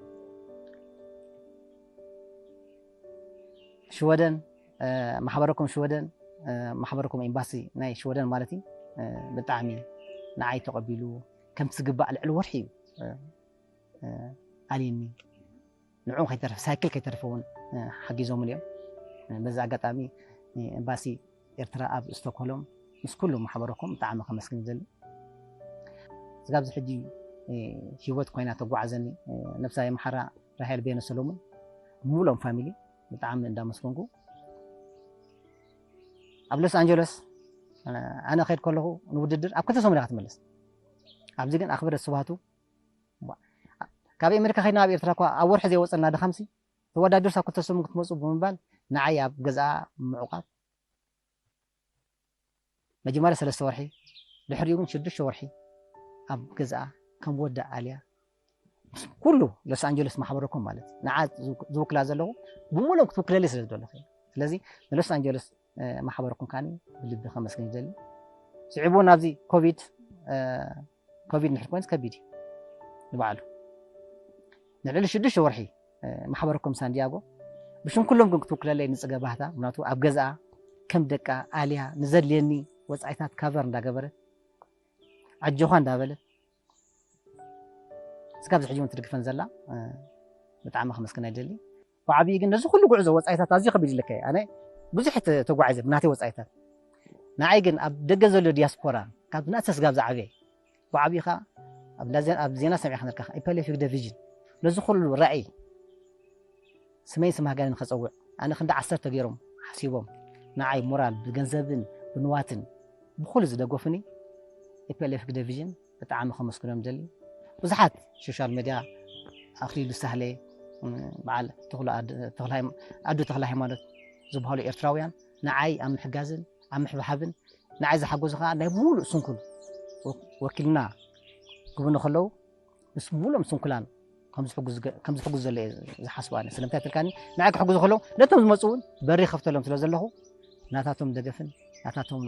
ሽወደን፣ ማሕበረኩም ሽወደን፣ ማሕበረኩም ኤምባሲ ናይ ሽወደን ማለት እዩ። ብጣዕሚ ንዓይ ተቐቢሉ ከምቲ ዝግባእ ልዕሊ ወርሒ እዩ ኣልዩኒ። ንዕኡ ከይተርፍ፣ ሳይክል ከይተርፍ እውን ሓጊዞምን እዮም። በዚ ኣጋጣሚ ኤምባሲ ኤርትራ ኣብ ስቶክሆልም ምስ ኩሉ ማሕበረኩም ብጣዕሚ ከመስግን ይደሊ። ስጋብ ሕጂ ህይወት ኮይና ተጓዓዘኒ ነብሳ የምሓራ ራሄል ቤነ ሰሎሙን ብምሉኦም ፋሚሊ ብጣዕሚ እንዳመስገንኩ፣ ኣብ ሎስ ኣንጀለስ ኣነ ከይድ ከለኹ ንውድድር ኣብ ክልተ ሰሙን ኢኻ ትመለስ። ኣብዚ ግን ኣኽብረት ስብሃቱ ካብ ኣሜሪካ ከይድና ኣብ ኤርትራ እኳ ኣብ ወርሒ ዘይወፀልና ድኻምሲ ተወዳድርስ ኣብ ክልተ ሰሙን ክትመፁ ብምባል ንዓይ ኣብ ገዝኣ ምዕቋብ መጀመርያ ሰለስተ ወርሒ፣ ድሕሪኡ ግን ሽዱሽተ ወርሒ ኣብ ገዝኣ ከም ወዳ ኣልያ ምስ ኩሉ ሎስ ኣንጀለስ ማሕበረኮም ማለት ንዓ ዝውክላ ዘለኹ ብምሎም ክትውክለለይ ስለ ዝደለኹ። ስለዚ ንሎስ ኣንጀለስ ማሕበረኩም ካኒ ብልቢ ከመስግን ይደሊ። ስዒቡ ናብዚ ኮቪድ ኮቪድ ንድሕር ኮይንስ ከቢድ እዩ ንባዕሉ። ንልዕሊ ሽዱሽተ ወርሒ ማሕበረኩም ሳንዲያጎ ብሽም ኩሎም ግን ክትውክለለይ ንፅገ ባህታ ምናቱ ኣብ ገዝኣ ከም ደቃ ኣልያ ንዘድልየኒ ወፃኢታት ካቨር እንዳገበረት ኣጆኻ እንዳበለት እስካብ ዝሕጂ እውን ትድግፈን ዘላ ብጣዕሚ ከመስግና ይደሊ። ብዓብዪ ግን ነዚ ኩሉ ጉዕዞ ወፃኢታት ኣዝዩ ከቢድ ይለካ ኣነ ብዙሕ ተጓዒዘ ብናተይ ወፃኢታት ንዓይ ግን ኣብ ደገ ዘሎ ዲያስፖራ ካብ ናእሰ ስጋብ ዝዓበየ ብዓብኻ ኣብ ዜና ሰሚዕካ ነርካ ኢፓሌፊክ ዲቪዥን ነዚ ኩሉ ራእይ ስመይን ስም ሃገርን ከፀውዕ ኣነ ክንዲ ዓሰርተ ገይሮም ሓሲቦም ንዓይ ሞራል ብገንዘብን ብንዋትን ብኩሉ ዝደገፉኒ ኢፓሌፊክ ዲቪዥን ብጣዕሚ ከመስግኖም ደሊ። ብዙሓት ሶሻል ሜድያ ኣክሊሉ ሳህለ በዓል ኣዱ ተክለ ሃይማኖት ዝበሃሉ ኤርትራውያን ንዓይ ኣብ ምሕጋዝን ኣብ ምሕብሓብን ንዓይ ዝሓገዙ ከዓ ናይ ሙሉእ ስንኩል ወኪልና ክብኑ ከለዉ ምስ ሙሉኦም ስንኩላን ከም ዝሕጉዝ ዘሎ ዝሓስቡ ኣነ ስለምንታይ ትልካኒ ንዓይ ክሕግዙ ከለዉ ነቶም ዝመፁ እውን በሪ ከፍተሎም ስለ ዘለኹ ናታቶም ደገፍን ናታቶም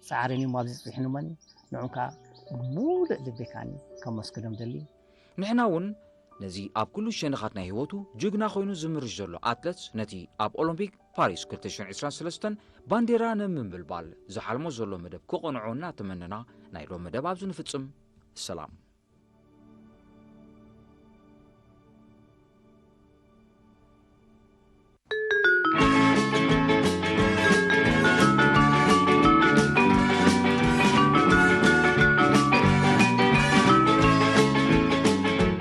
ፃዕርን እዮም ኣብዚ ፅሒኑመኒ ንዑም ከዓ ሙሉእ ልቢ ከዓኒ ከመስግኖም ደሊ። ንሕና እውን ነዚ ኣብ ኩሉ ሸነኻት ናይ ህይወቱ ጅግና ኮይኑ ዝምርሽ ዘሎ ኣትለት ነቲ ኣብ ኦሎምፒክ ፓሪስ ክልተ ሽሕን ዕስራን ሰለስተን ባንዴራ ንምምብልባል ዝሓልሞ ዘሎ መደብ ክቐንዖ እናተመነና ናይ ሎም መደብ ኣብዚ ንፍጽም። ሰላም።